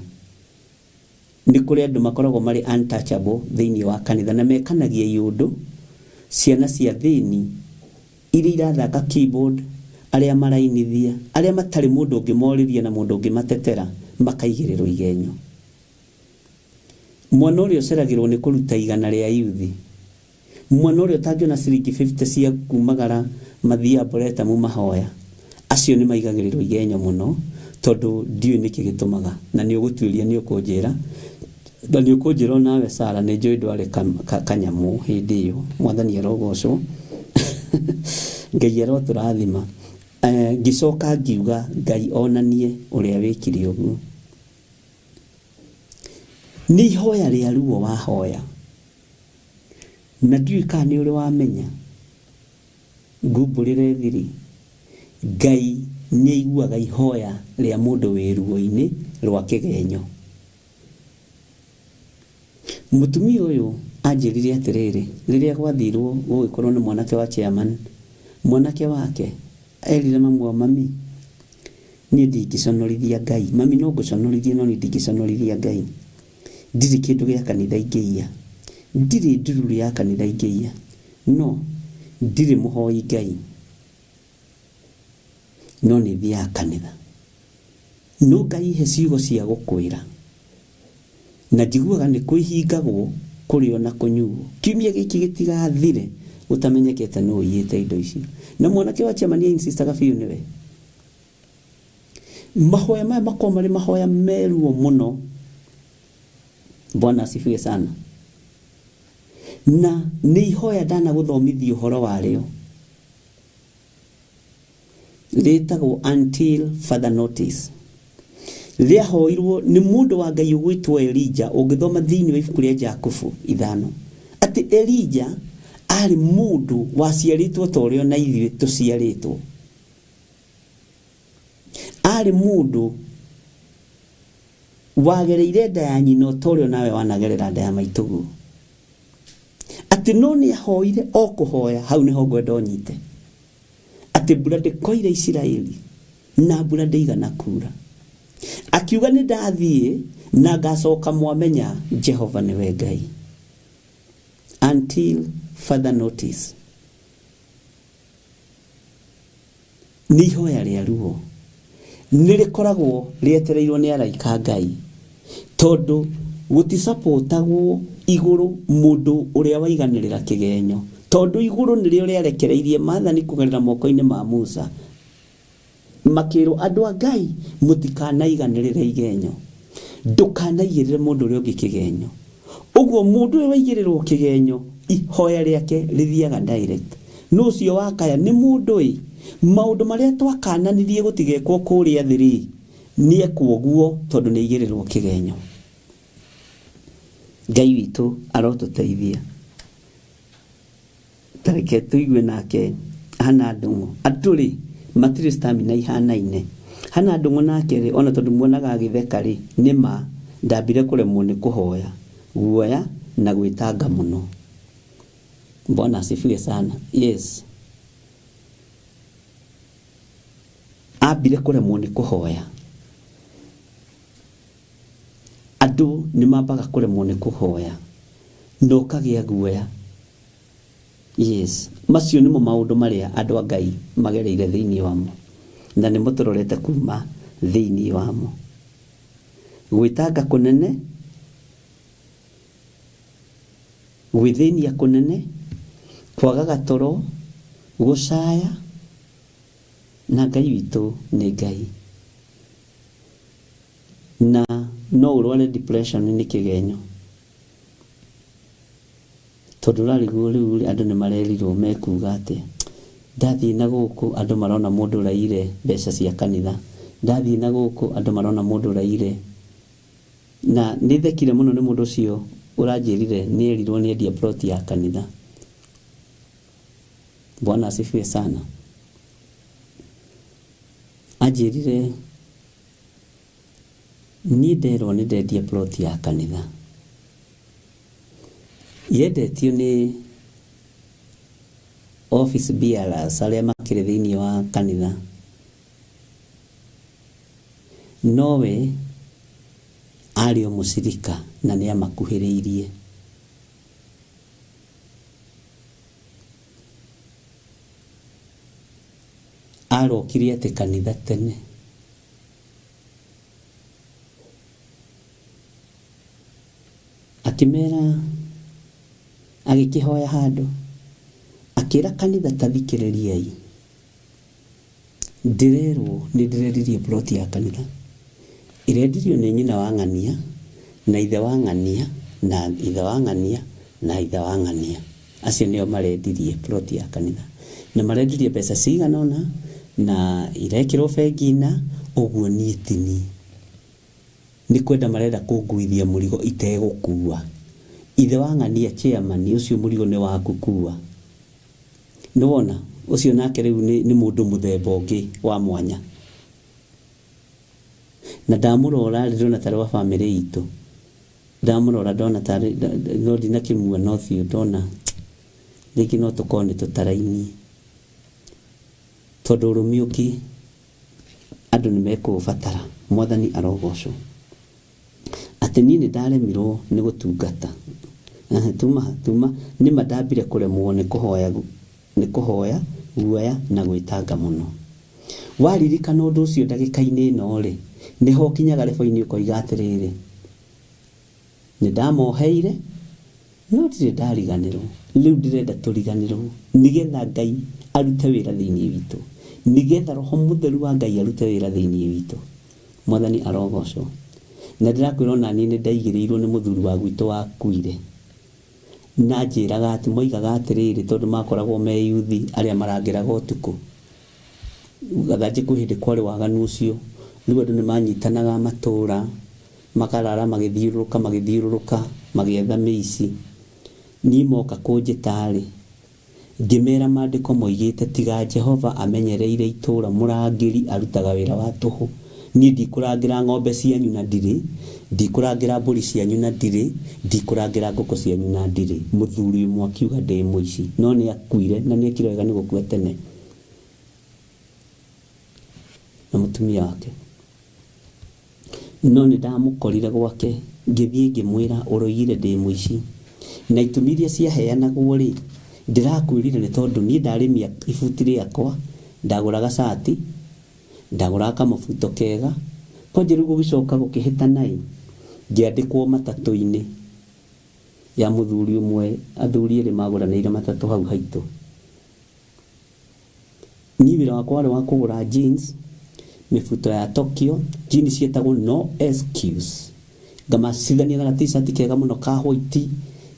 B: Nĩ kũrĩ andũ makoragwo marĩ untouchable thĩinĩ wa kanitha na mekanagia iũndũ, ciana cia thĩni iria irathaka keyboard, arĩa marainithia, arĩa matarĩ mũndũ ũngĩmorĩria na mũndũ ũngĩmatetera, makaigĩrĩrwo igenyo. Mwana ũrĩa ũceragĩrwo nĩ kũruta igana rĩa yuthi, mwana ũrĩa ũtangĩona ciringi 50 cia kumagara mathiĩ Arboretum mahoya, acio nĩ maigagĩrĩrwo igenyo mũno tondũ ndiũĩ nĩkĩ gĩtũmaga. Na nĩ ũgũtuĩria nĩ ũkũnjĩra, na nĩ ũkũnjĩra onawe Sara nĩ njũĩ ndwarĩ kanyamũ hĩndĩ ĩyo. Mwathani arogocwo. Ngai arotũrathima. Ngĩcoka ngiuga Ngai onanie ũrĩa wĩkire ũguo. Nĩ ihoya rĩa ruo wahoya. Na ndiũĩ kana nĩ ũrĩ wamenya, ngumbũrĩre thiri, Ngai nĩ aiguaga ihoya rĩa mũndũ wĩ ruo-inĩ rwa kĩgenyo. Mũtumia ũyũ anjĩrire atĩrĩrĩ, rĩrĩa gwathirwo gũgĩkorwo nĩ mwanake wa chairman, mwanake wake erire mamu wao, mami, niĩ ndingĩconorithia Ngai. Mami no ngũconorithie no niĩ ndingĩconorithia Ngai. Ndirĩ kĩndũ gĩa kanitha ingĩiya. Ndirĩ ndururu ya kanitha ingĩiya. No ndirĩ mũhoi Ngai. No nĩ thiaga kanitha. No Ngai he ciugo cia gũkwĩra. Na njiguaga nĩ kwĩhingagwo kũrĩo na kũnyuo. Kiumia gĩkĩ gĩtigathire gũtamenyekete nũ ũiyĩte indo icio. Na mwanake wa chairman insistaga biũ nĩwe. Mahoya maya makoragwo marĩ mahoya me ruo mũno. Bwana asifiwe sana. Na nĩ ihoya ndanagũthomithia ũhoro warĩo. Rĩtagwo until further notice. Rĩahoirwo nĩ mũndũ wa Ngai ũgwĩtwo Elija, ũngĩthoma thĩinĩ wa ibuku rĩa Jakubu ithano. Atĩ Elija arĩ mũndũ waciarĩtwo ta ũrĩa ona ithuĩ tũciarĩtwo. Arĩ mũndũ wagereire nda ya nyina ta ũrĩa nawe wanagerera nda ya maitũguo. Atĩ no nĩ ahoire o kũhoya, hau nĩho ngwenda ũnyite. Atĩ mbura ndĩkoire Isiraeli na mbura ndĩigana kura. Akiuga nĩ ndathiĩ na ngacoka mwamenya Jehova nĩwe Ngai. Until further notice. Nĩ ihoya rĩa ruo. Nĩ rĩkoragwo rĩetereirwo nĩ araika a Ngai tondũ gũticapotagwo igũrũ mũndũ ũrĩa waiganĩrĩra kĩgenyo tondũ igũrũ nĩrĩo rĩarekereirie maathani kũgerera moko-inĩ ma Musa makĩrwo andũ a Ngai mũtikanaiganĩrĩre igenyo. Ndũkanaigĩrĩre mũndũ ũrĩa ũngĩ kĩgenyo. Ũguo mũndũ ũyũ waigĩrĩrwo kĩgenyo ihoya rĩake rĩthiaga direct. Nũ ũcio wakaya nĩ mũndũ ĩ, maũndũ marĩa twakananirie gũtigekwo kũrĩa thĩ rĩ, nĩekwo ũguo tondũ nĩaigĩrĩrwo kĩgenyo. Ngai witũ arotũteithia. Ta reke tũigue nake Hannah Ndung'u. Andũ rĩ, matirĩ stamina ihanaine. Hannah Ndung'u nake rĩ, ona tondũ muonaga agĩtheka rĩ, nĩ ma ndambire kũremwo nĩ kũhoya, guoya na gwĩtanga mũno. Bwana asifiwe sana. Yes, ambire kũremwo nĩ kũhoya. Andũ nĩ mambaga kũremwo nĩ kũhoya na ũkagĩa guoya. Yes, macio nĩmo maũndũ marĩa andũ a Ngai magereire thĩinĩ wamo na nĩmo tũrorete kuma thĩinĩ wamo. Gwĩtanga kũnene, gwĩthĩnia kũnene, kwaga gatoro, gũcaya, na Ngai witũ nĩ Ngai. Na no ũrware depression nĩ kĩgenyo, tondũ ũrarigwo rĩu rĩ, andũ nĩ marerirwo mekuga atĩa. Ndathiĩ na gũkũ andũ marona mũndũ ũraiyire mbeca cia kanitha, ndathiĩ na gũkũ andũ marona mũndũ ũraiyire. Na nĩ thekire mũno nĩ mũndũ ũcio ũranjĩrire nĩ erirwo nĩ endia plot ya kanitha. Bwana asifiwe sana. Anjĩrire niĩ nderwo nĩ ndendia plot ya kanitha. Yendetio nĩ office bearers arĩa makĩrĩ thĩinĩ wa kanitha. Nowe arĩ o mũcirika na nĩ amakuhĩrĩirie. Arokire atĩ kanitha tene. Akĩmera, agĩkĩhoya handũ, akĩra kanitha ta thikĩrĩriai, ndĩrerwo nĩ ndĩrendirie plot ya kanitha. Ĩrendirio nĩ nyina wa ng'ania na ithe wa ng'ania na ithe wa ng'ania na ithe wa ng'ania. Acio nĩo marendirie plot ya kanitha. Na marendirie mbeca cigana ũna na irekĩrwo bengi na ũguo niĩ ti niĩ. Nĩ kwenda marenda kũnguithia mũrigo itegũkua. Ithe wa ng'ania chairman ũcio mũrigo nĩ waku kua. Nĩ wona ũcio nake rĩu nĩ mũndũ mũthemba ũngĩ wa mwanya. Na ndamũrora ndĩrona tarĩ wa bamĩrĩ itũ. Ndamũrora ndona tarĩ no ndinakĩmuona ũthiũ ndona rĩngĩ no tũkorwo nĩ tũtarainie. Tondũ ũrũmi ũngĩ andũ nĩ mekũũbatara. Mwathani arogocwo. Atĩ niĩ nĩ ndaremirwo nĩ gũtungata. Tuma nĩma ndambire kũremwo nĩ kũhoya, nĩ kũhoya guoya na gwĩtanga mũno. Waririkana ũndũ ũcio ndagĩka-inĩ ĩno rĩ, nĩho ũkinyaga rebo-inĩ ũkoiga atĩrĩrĩ, nĩ ndamoheire no ndirĩ ndariganĩrwo. Rĩu ndĩrenda tũriganĩrwo nĩgetha Ngai arute wĩra thĩinĩ witũ, nĩgetha Roho Mũtheru wa Ngai arute wĩra thĩinĩ witũ. Mwathani arogocwo. Na ndĩrakwĩra ona niĩ nĩ ndaigĩrĩirwo nĩ mũthuri wa gwitũ wakuire. Na njĩraga atĩ moigaga atĩrĩrĩ, tondũ makoragwo me yuthi arĩa marangĩraga ũtukũ. Gathanjĩ kwĩ hĩndĩ kwarĩ waganu ũcio. Rĩu andũ nĩ manyitanaga matũra, makarara magĩthiũrũrũka magĩthiũrũrũka magĩetha mĩici. Niĩ moka kũnjĩta rĩ, ngĩmera maandĩko moigĩte tiga Jehova amenyereire itũra mũrangĩri arutaga wĩra wa tũhũ. Niĩ ndikũrangĩra ng'ombe cianyu na ndirĩ, ndikũrangĩra mbũri cianyu na ndirĩ, ndikũrangĩra ngũkũ cianyu na ndirĩ. Mũthuri ũmwe akiuga ndĩ mũici, no nĩ akuire na nĩ ekire wega nĩ gũkua tene na mũtumia wake. No nĩ ndamũkorire gwake ngĩthiĩ ngĩmwĩra ũroigire ndĩ mũici. Na itũmi iria ciaheanagwo rĩ, ndĩrakwĩrire nĩ tondũ niĩ ndarĩmia ibuti rĩakwa, ndagũraga cati, ndagũraga kamũbuto kega, kwanja rĩu gũgĩcoka gũkĩhĩtana ĩ, ngĩandĩkwo matatũ-inĩ ya mũthuri ũmwe, athuri erĩ magũranĩire matatũ hau haitũ. Niĩ wĩra wakwa warĩ wa kũgũra jeans, mĩbuto ya Tokyo, jeans cietagwo no excuse. Ngamacithania na ga t-shirt kega mũno ka white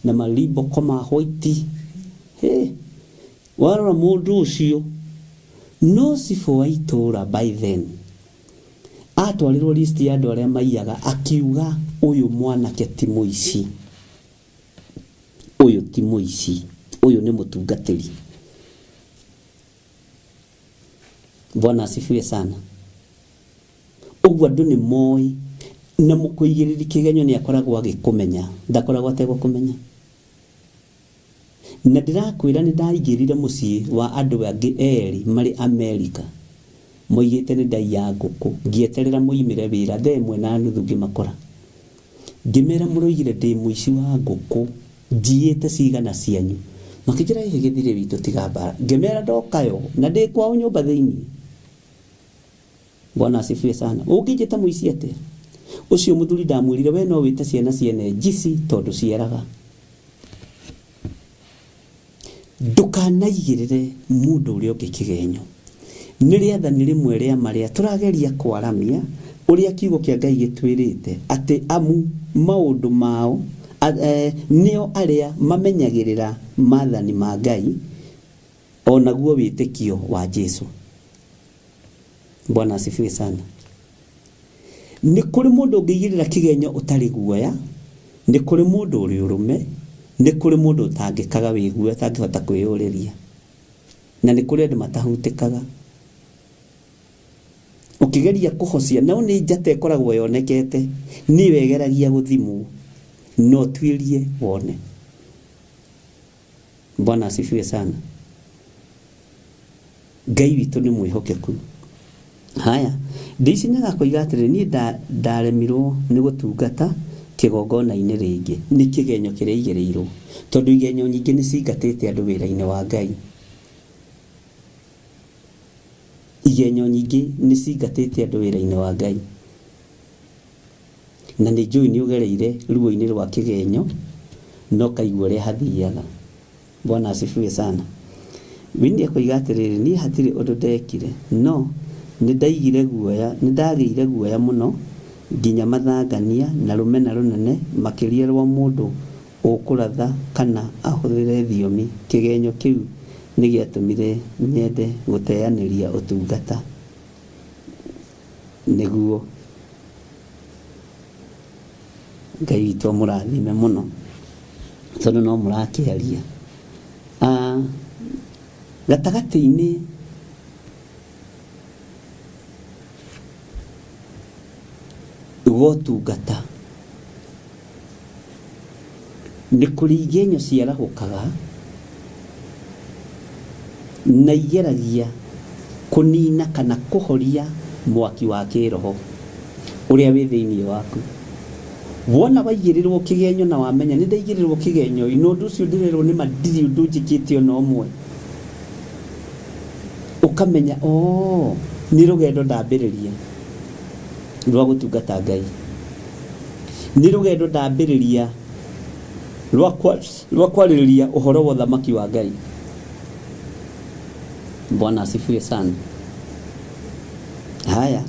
B: na mariboko ma white. Hey, warora mũndũ ũcio no cibũ wa itũra by then atwarirwo list ya andũ arĩa maiyaga, akiuga ũyũ mwanake ti mũici, ũyũ ti mũici, ũyũ nĩ mũtungatĩri. Bwana asifiwe sana. Ũguo andũ nĩ moĩ na mũkũigĩrĩri kĩgenyo nĩ akoragwo agĩkũmenya, ndakoragwo ategũkũmenya. Na ndĩrakwĩra nĩ ndaingĩrire mũciĩ wa andũ angĩ erĩ marĩ Amerika moigĩte nĩ ndaiya ngũkũ, ngĩeterera moimĩre wĩra thaa 1:30 ngĩmakora. Ngĩmera mũroigire ndĩ mũici wa ngũkũ, njiyĩte cigana cianyu. Makĩnjĩra ĩhĩ gĩthirĩ witũ tiga mbara. Ngĩmera ndokayo na ndĩ kwao nyũmba thĩinĩ. Bwana asifiwe sana. Ũngĩnjĩta mũici atĩa? Ũcio mũthuri ndamwĩrire we no wĩte ciana ciene njici tondũ cieraga. Ndũkanaigĩrĩre mũndũ ũrĩa ũngĩ kĩgenyo. Nĩ rĩathani rĩmwe rĩa marĩa tũrageria kwaramia ũrĩa kiugo kĩa Ngai gĩtwĩrĩte atĩ amu maũndũ mao nĩo arĩa mamenyagĩrĩra maathani ma Ngai onaguo wĩtĩkio wa Jesu. Bwana asifiwe sana. Nĩ kũrĩ mũndũ ũngĩigĩrĩra kĩgenyo ũtarĩ guoya, nĩ kũrĩ mũndũ ũrĩ ũrũme, nĩ kũrĩ mũndũ ũtangĩkaga wĩguoya ũtangĩhota kwĩyũrĩria, na nĩ kũrĩ andũ matahutĩkaga. Ũkĩgeria kũhocia nao nĩ njata ĩkoragwo yonekete, nĩyo ĩgeragia gũthimwo, no tuĩrie wone. Bwana asifiwe sana. Ngai witũ nĩ mwĩhokeku. Haya, ndĩcinaga koiga atĩrĩ, niĩ ndaremirwo nĩ gũtungata kĩgongona-inĩ rĩngĩ, nĩ kĩgenyo kĩrĩa igĩrĩirwo, tondũ igenyo nyingĩ nĩ cingatĩte andũ wĩra-inĩ wa Ngai. Igenyo nyingĩ nĩ cingatĩte andũ wĩra-inĩ wa Ngai. Na nĩ njũĩ nĩ ũgereire ruo-inĩ rwa kĩgenyo, no kaigua ũrĩa hathiaga. Bwana asifiwe sana. Winnie akoiga atĩrĩrĩ, niĩ hatirĩ ũndũ ndekire, no nĩ ndaigire guoya, nĩ ndagĩire guoya mũno nginya mathangania na rũmena rũnene makĩria rwa mũndũ ũkũratha kana ahũthĩre thiomi. Kĩgenyo kĩu nĩ gĩatũmire nyende gũteanĩria ũtungata nĩguo Ngai witũ amũrathime mũno tondũ no mũrakĩaria. Gatagatĩ-inĩ ga ũtungata nĩ kũrĩ igenyo ciarahũkaga na igeragia kũnina kana kũhoria mwaki wa kĩroho ũrĩa wĩ thĩinĩ waku. Wona waigĩrĩrwo kĩgenyo na wamenya nĩ ndaigĩrĩrwo kĩgenyo na ũndũ ũcio ndĩrerwo nĩ ma ndirĩ ũndũ njĩkĩte ona ũmwe, ũkamenya oo nĩ rũgendo ndambĩrĩria rwa gũtungata Ngai, nĩ rũgendo ndambĩrĩria rwa kwarĩrĩria ũhoro wa ũthamaki wa Ngai. Bwana asifiwe sana. Haya,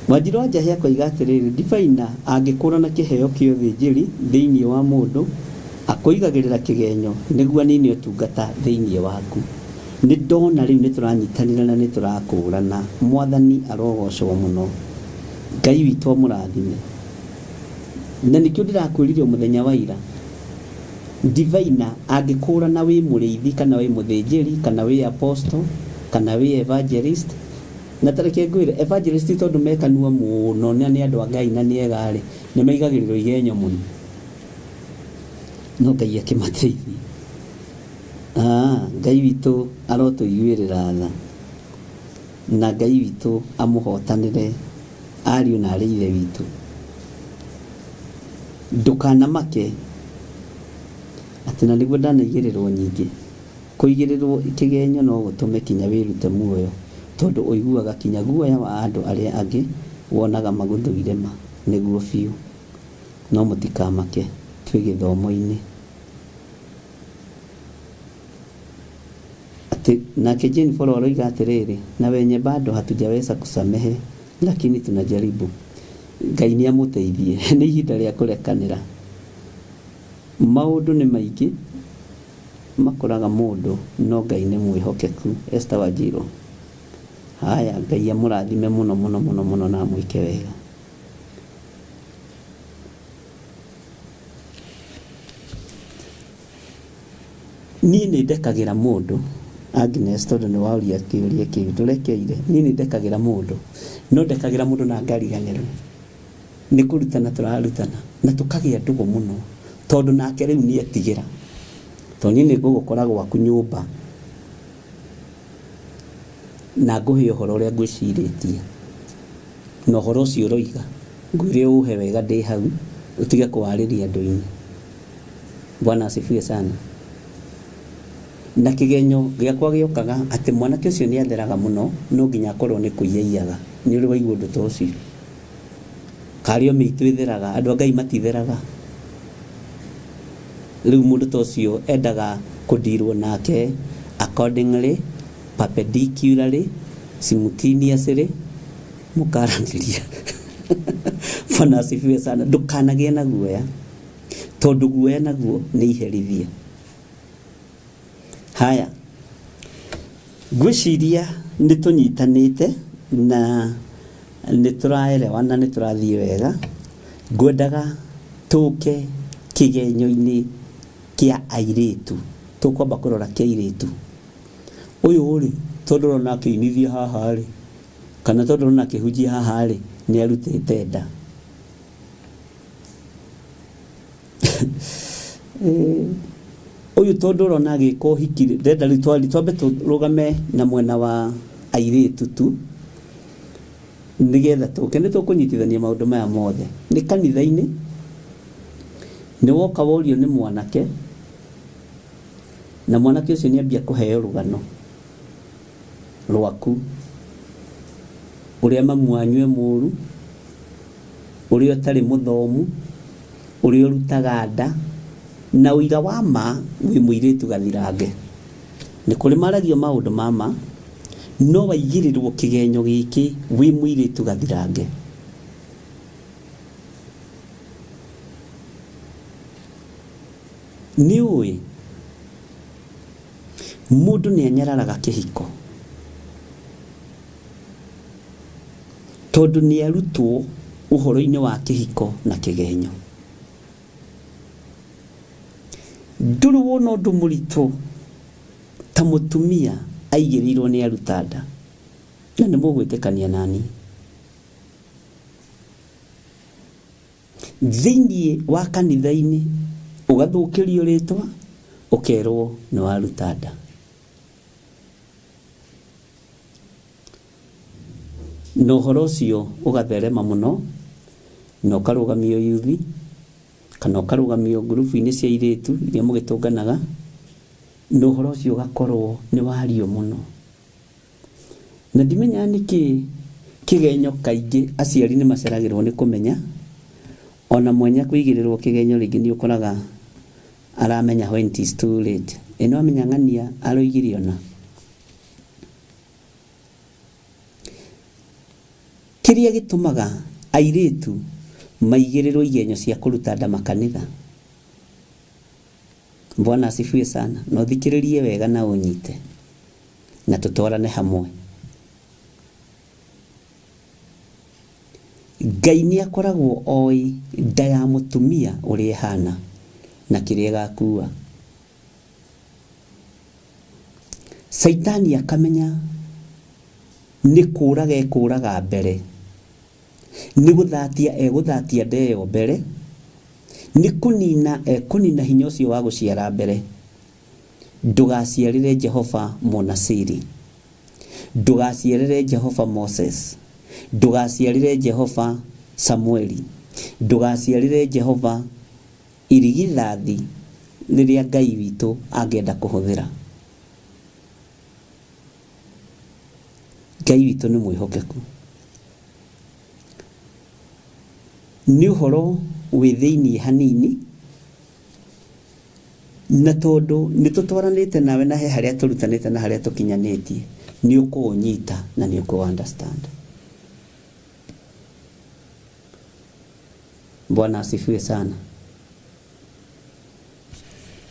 B: Wanjiru wa Njahi akoiga atĩrĩrĩ, Divaina angĩkũrana kĩheo kĩa ũthĩnjĩri thĩinĩ wa mũndũ, akũigagĩrĩra kĩgenyo nĩguo anine ũtungata thĩinĩ waku. Nĩ ndona rĩu nĩ tũranyitanĩra na nĩ tũrakũrana. Mwathani arogocwo mũno. Ngai witũ amũrathime. Na nĩkĩo ndĩrakwĩrire mũthenya wa ira, Divaina angĩkũrana wĩ mũrĩithi kana wĩ mũthĩnjĩri kana wĩ apostle kana wĩ evangelist, na tareke ngwĩre evangelist tondũ mekanua mũno na nĩ andũ a Ngai na nĩ ega rĩ, nĩ maigagĩrĩrwo igenyo mũno, no Ngai akĩmateithia. Ngai witũ arotũiguĩrĩra tha na Ngai witũ amũhotanĩre ariũ na arĩ ithe witũ. Ndũkanamake atĩ na nĩguo ndanaigĩrĩrwo nyingĩ. Kũigĩrĩrwo kĩgenyo no gũtũme kinya wĩrute muoyo, tondũ ũiguaga kinya guoya wa andũ arĩa angĩ wonaga magũthũire ma nĩguo biũ. No mũtikamake, twĩ gĩthomo-inĩ. Atĩ nake Jane Foro aroiga atĩrĩrĩ, na wenye bado hatujaweza kusamehe lakini tunajaribu. Ngai nĩ amũteithie. Nĩ ihinda rĩa kũrekanĩra. Maũndũ nĩ maingĩ makoraga mũndũ, no Ngai nĩ mwĩhokeku. Esther Wanjiru. Haya, Ngai amũrathime mũno mũno mũno mũno na amwĩke wega. Niĩ nĩ ndekagĩra mũndũ, Agnes, tondũ nĩ waũria kĩũria kĩu tũrekeire. Niĩ nĩ ndekagĩra mũndũ, no ndekagĩra mũndũ na ngariganĩrwo. Nĩ kũrutana tũrarutana na tũkagĩa ndũgũ mũno, tondũ nake rĩu nĩ etigĩra. Tondũ niĩ nĩ ngũgũkora gwaku nyũmba na ngũhe ũhoro ũrĩa ngwĩcirĩtie na ũhoro ũcio ũroiga ngwĩre ũũhe wega ndĩ hau ũtige kũwarĩria andũ-inĩ. Bwana asifiwe sana. Na kĩgenyo gĩakwa gĩokaga atĩ mwanake ũcio nĩ atheraga mũno no nginya akorwo nĩ kũiya aiyaga. Nĩ ũrĩ waigua ũndũ ta ũcio? Karĩ o mĩitũ ĩtheraga, andũ a Ngai matitheraga. Rĩu mũndũ ta ũcio endaga kũndirwo nake accordingly, perpendicularly, simultaneously, mũkaranĩria. Bwana asifiwe sana. Ndũkanagĩe na guoya, tondũ guoya naguo nĩ iherithia. Haya, ngwĩciria nĩ tũnyitanĩte na nĩ tũraerewana nĩ tũrathiĩ wega. Ngwendaga tũke kĩgenyo-inĩ kĩa airĩtu. Tũkwamba kũrora kĩa airĩtu. Ũyũ rĩ, tondũ ũrona akĩinithia haha rĩ, kana tondũ ũrona akĩhunjia haha rĩ, nĩ arutĩte nda. Ũyũ tondũ ũrona agĩka ũhiki rĩ, ndĩrenda rĩu twambe tũrũgame na mwena wa airĩtu tu, nĩgetha tũke nĩ tũkũnyitithania maũndũ maya mothe. Nĩ kanitha-inĩ, nĩ woka worio nĩ mwanake, na mwanake ũcio nĩ ambia kũheo rũgano rwaku, ũrĩa mamu wanyu e mũru, ũrĩa ũtarĩ mũthomu, ũrĩa ũrutaga nda, na ũira wa ma wĩ mũirĩtu gathirange. Nĩ kũrĩ maragio maũndũ ma ma, no waigĩrĩrwo kĩgenyo gĩkĩ wĩ mũirĩtu gathirange. Nĩ ũĩ mũndũ nĩ anyararaga kĩhiko tondũ nĩ arutwo ũhoro-inĩ wa kĩhiko na kĩgenyo. Ndũrĩ wona ũndũ mũritũ ta mũtumia aigĩrĩirwo nĩ aruta nda, na nĩ mũgwĩtĩkania naniĩ. Thĩinĩ wa kanitha-inĩ ũgathũkĩrio rĩtwa ũkerwo nĩ waruta nda. Na ũhoro ũcio ũgatherema mũno na ũkarũgamio yuthi kana ũkarũgamio ngurubu-inĩ cia airĩtu iria mũgĩtũnganaga, na ũhoro ũcio ũgakorwo nĩ wario mũno. Na ndimenyaga nĩkĩ kĩgenyo kaingĩ aciari nĩ maceragĩrwo nĩ kũmenya, ona mwenya kũigĩrĩrwo kĩgenyo rĩngĩ nĩ ũkoraga aramenya when it is too late. Ĩ nĩwamenya ng'ania aroigire ũna. Kĩrĩa gĩtũmaga airĩtu maigĩrĩrwo igenyo cia kũruta nda makanitha. Bwana asifiwe sana. Na ũthikĩrĩrie wega na ũnyite na tũtwarane hamwe. Ngai nĩ akoragwo oĩ nda ya mũtumia ũrĩa ĩhana na kĩrĩa ĩgakua. Caitani akamenya nĩ kũraga ekũraga mbere, nĩ gũthatia egũthatia nda ĩyo mbere, nĩ kũnina ekũnina hinya ũcio wa gũciara mbere. Ndũgaciarĩre Jehova Mũnasiri, ndũgaciarĩre Jehova Moses, ndũgaciarĩre Jehova Samueli, ndũgaciarĩre Jehova irigithathi rĩrĩa Ngai witũ angĩenda kũhũthĩra. Ngai witũ nĩ mwĩhokeku. Nĩ ũhoro wĩ thĩiniĩ hanini, na tondũ nĩ tũtwaranĩte nawe na he harĩa tũrutanĩte na harĩa tũkinyanĩtie, nĩ ũkũũnyita na nĩ ũkũ understand. Bwana asifiwe sana.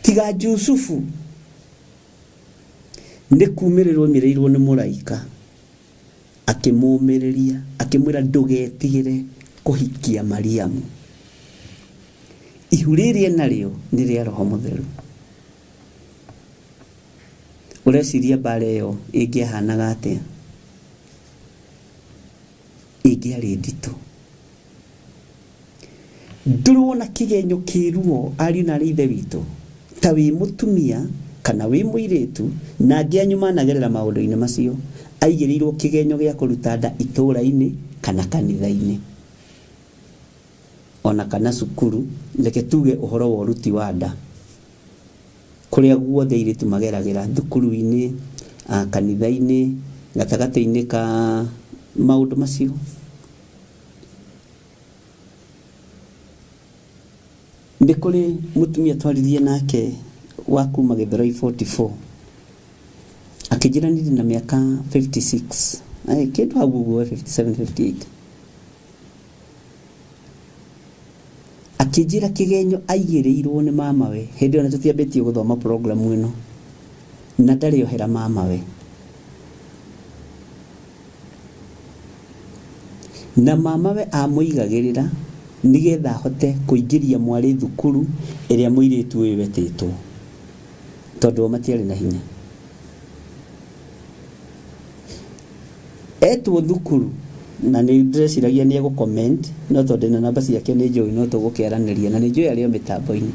B: Tiga Jusufu nĩ kumĩrĩrwo aumĩrĩirwo nĩ mũraika akĩmũmĩrĩria akĩmwĩra ndũgetigĩre kũhikia Mariamu. Ihu rĩrĩ enarĩo nĩ rĩa Roho Mũtheru. Ũreciria mbara ĩyo ĩngĩahanaga atĩa? Ĩngĩarĩ nditũ. Ndũrĩ wona kĩgenyo kĩ ruo ariũ na arĩ ithe witũ. Ta wĩ mũtumia kana wĩ mũirĩtu, na angĩ anyu managerera maũndũ-inĩ macio, aigĩrĩirwo kĩgenyo gĩa kũruta nda itũũra-inĩ kana kanitha-inĩ ona kana cukuru. Reke tuge ũhoro wa ũruti wa nda kũrĩa guothe airĩtu mageragĩra, thukuru-inĩ, kanitha-inĩ, gatagatĩ-inĩ ka maũndũ macio. Nĩ kũrĩ mũtumia twaririe nake wa kuma Gĩthũrai 44, akĩnjĩra niĩ ndĩna mĩaka 56, kĩndũ hau ũguo, 57, 58. Akĩnjĩra kĩgenyo aigĩrĩirwo nĩ mamawe hĩndĩ ĩyo na tũtiambĩtie gũthoma program ĩno, na ndarĩ ohera mamawe, na mamawe amũigagĩrĩra nĩgetha ahote kũingĩria mwarĩ thukuru ĩrĩa mũirĩtu ũyũ etĩtwo, tondũ o matiarĩ na hinya. Etwo thukuru, na nĩ ndĩreciragia nĩ egũ comment, no tondũ ndĩna namba ciake nĩ njũĩ no tũgũkĩaranĩria, na nĩ njũĩ arĩ o mĩtambo-inĩ,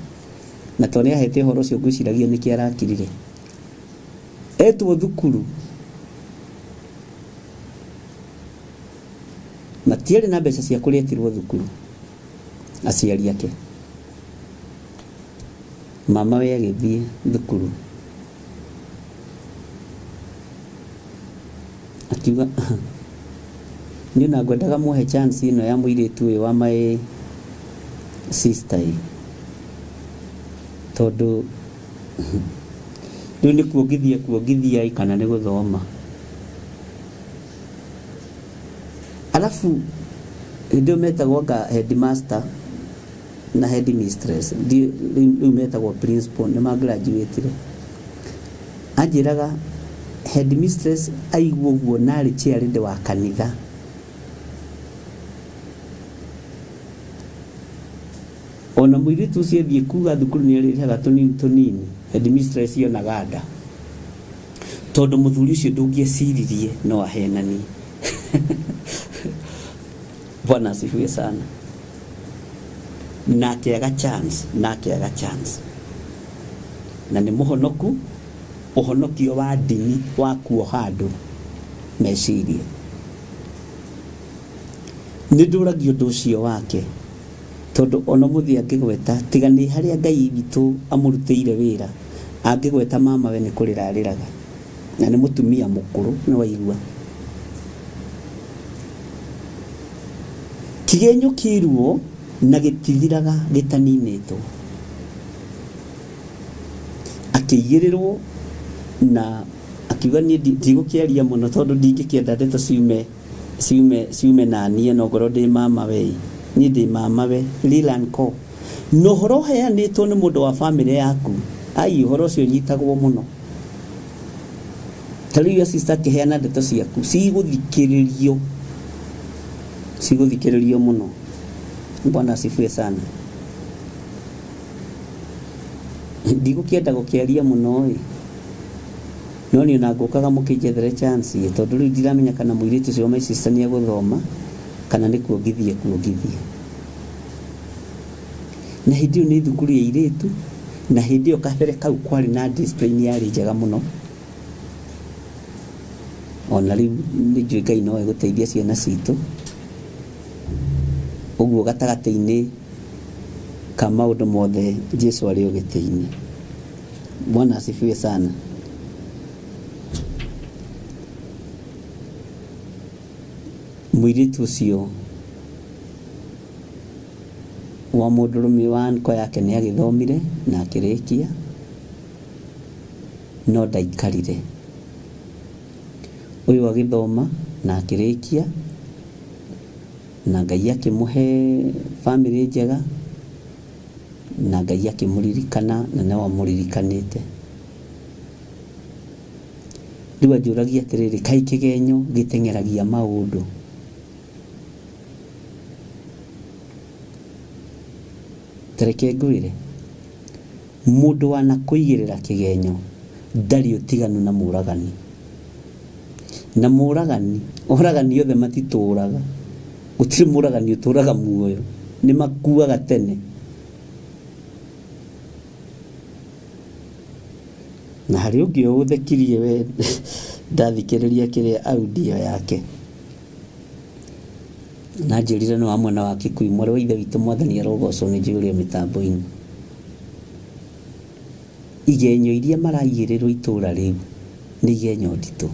B: na tondũ nĩ ahete ũhoro ũcio ngwĩciragia nĩkĩo arakirire. Etwo thukuru, matiarĩ na mbeca cia kũrĩa etirwo thukuru aciari ake. Mama we agĩthiĩ thukuru, akiuga niĩ ona ngwendaga muhe chance ĩno ya mũirĩtu ũyũ wa my sister ĩ, tondũ rĩu nĩ kuongithia kuongithia ĩ kana nĩ gũthoma. Alafu hĩndĩ ĩyo metagwo anga headmaster na headmistress, rĩu metagwo principal, nĩ ma graduate. Anjĩraga headmistress aigua ũguo, na arĩ chairlady wa kanitha, ona mũirĩtu ũcio athiĩ kuga thukuru nĩ arĩrĩhaga tũnini tũnini, headmistress yonaga nda, tondũ mũthuri ũcio ndũngĩeciririe no ahenanie. Bwana asifiwe sana. Na akĩaga chance, na akĩaga chance, na nĩ mũhonoku, ũhonokio wa ndini wa kuoha andũ meciria. Nĩ ndũragia ũndũ ũcio wake, tondũ ona mũthĩ angĩgweta, tiga nĩ harĩa Ngai witũ amũrutĩire wĩra, angĩgweta mamawe nĩ kũrĩra arĩraga, na nĩ mũtumia mũkũrũ. Nĩ waigua kĩgenyo kĩruo na gĩtithiraga gĩtaninĩtwo. Akĩigĩrĩrwo na akiuga niĩ ndigũkĩaria mũno, tondũ ndingĩkĩenda ndeto ciume na niĩ no ngorwo ndĩ mama we. Niĩ ndĩ mama we Lilan ko na ũhoro ũheanĩtwo nĩ mũndũ wa bamĩrĩ yaku, ai, ũhoro ũcio ũnyitagwo mũno. Ta rĩu sister akĩheana ndeto ciaku, cigũthikĩrĩrio, cigũthikĩrĩrio mũno. Bwana asifiwe sana. Ndigũkĩenda gũkĩaria mũno ĩ, no niĩ ona ngũkaga mũkĩnjethere chance ĩ, tondũ rĩu ndiramenya kana mũirĩtu ũcio wa my sister nĩ egũthoma kana nĩ kuongithia kuongithia. Na hĩndĩ ĩyo nĩ thukuru ya airĩtu, na hĩndĩ ĩyo kabere kau kwarĩ na discipline yarĩ njega mũno. Ona rĩu nĩ njũĩ Ngai no egũteithia ciana citũ ũguo. Gatagatĩ-inĩ ka maũndũ mothe, Jesu arĩ o gĩtĩ-inĩ. Bwana asifiwe sana. Mũirĩtu ũcio wa mũndũrũme wa anko yake nĩ agĩthomire na akĩrĩkia, no ndaikarire. Ũyũ agĩthoma na akĩrĩkia, na Ngai akĩmũhe bamĩrĩ njega, na Ngai akĩmũririkana, na no amũririkanĩte rĩu. Anjũragia atĩrĩrĩ, kaĩ kĩgenyo gĩteng'eragia maũndũ? Tareke ngwĩre, mũndũ wanakũigĩrĩra kĩgenyo ndarĩ ũtiganu na mũragani, na mũragani, oragani othe matitũraga. Gũtirĩ mũragani ũtũraga muoyo, nĩ makuaga tene. Na harĩ ũngĩ ũthekirie we ndathikĩrĩria kĩrĩa audio yake na njĩrire nĩ wa mwena wa Kikuyu. Mwarĩ wa ithe witũ, Mwathani arogocwo, nĩ njũĩ mĩtambo-inĩ. Igenyo iria maraigĩrĩrwo itũra rĩu nĩ igenyo nditũ.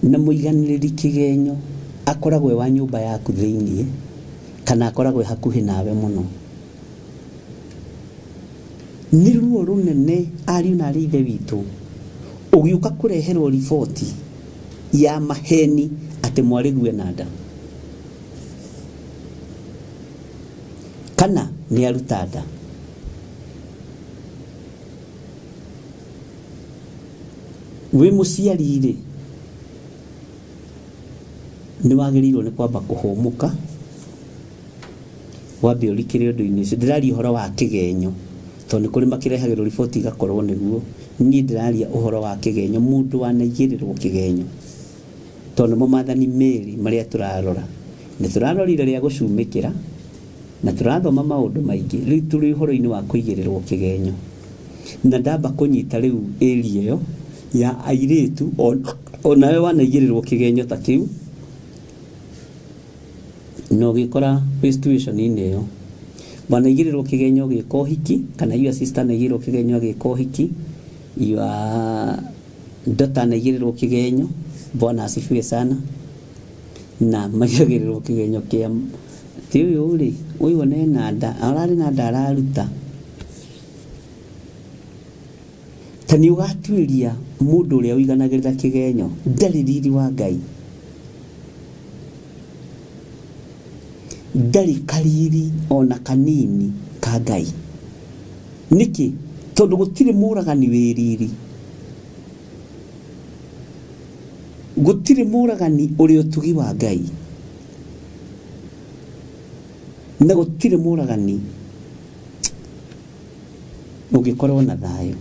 B: Na mũiganĩrĩri kĩgenyo akoragwo e wa nyũmba yaku thĩiniĩ kana akoragwo e hakuhĩ nawe mũno. Nĩ ruo rũnene, ariũ na arĩ ithe witũ, ũgĩũka kũreherwo riboti ya maheni atĩ mwarĩgu ena nda kana nĩ aruta nda. Wĩ mũciari rĩ, nĩ wagĩrĩirwo nĩ kwamba kũhũmũka, wambe ũrikĩre ũndũ-inĩ ũcio. Ndĩraria ũhoro wa kĩgenyo tondũ nĩ kũrĩ makĩrehagĩrwo riboti igakorwo nĩguo. Niĩ ndĩraria ũhoro wa kĩgenyo, mũndũ wanaigĩrĩrwo kĩgenyo, tondũ nĩmo maathani merĩ marĩa tũrarora. Nĩ tũrarorire rĩa gũcumĩkĩra na tũrathoma maũndũ maingĩ. Rĩu tũrĩ ũhoro-inĩ wa kũigĩrĩrwo kĩgenyo. Na ndamba kũnyita rĩu area ĩyo ya airĩtu, onawe wanaigĩrĩrwo kĩgenyo ta kĩu na ũgĩkora wĩ situation-inĩ ĩyo. Wanaigĩrĩrwo kĩgenyo ũgĩka ũhiki, kana your sister anaigĩrĩrwo kĩgenyo agĩka ũhiki, your daughter anaigĩrĩrwo kĩgenyo. Bwana asifiwe sana. Na maigagĩrĩrwo kĩgenyo kĩa ti ũyũ rĩ, ũyũ ona ena nda, ararĩ na nda araruta. Ta nĩ ũgatuĩria mũndũ ũrĩa ũiganagĩrĩra kĩgenyo ndarĩ riri wa Ngai, ndarĩ kariri ona kanini ka Ngai. Nĩkĩ? Tondũ gũtirĩ mũragani wĩ riri, gũtirĩ mũragani ũrĩ ũtugi wa Ngai, na gũtirĩ mũragani ũngĩkorwo na thayũ.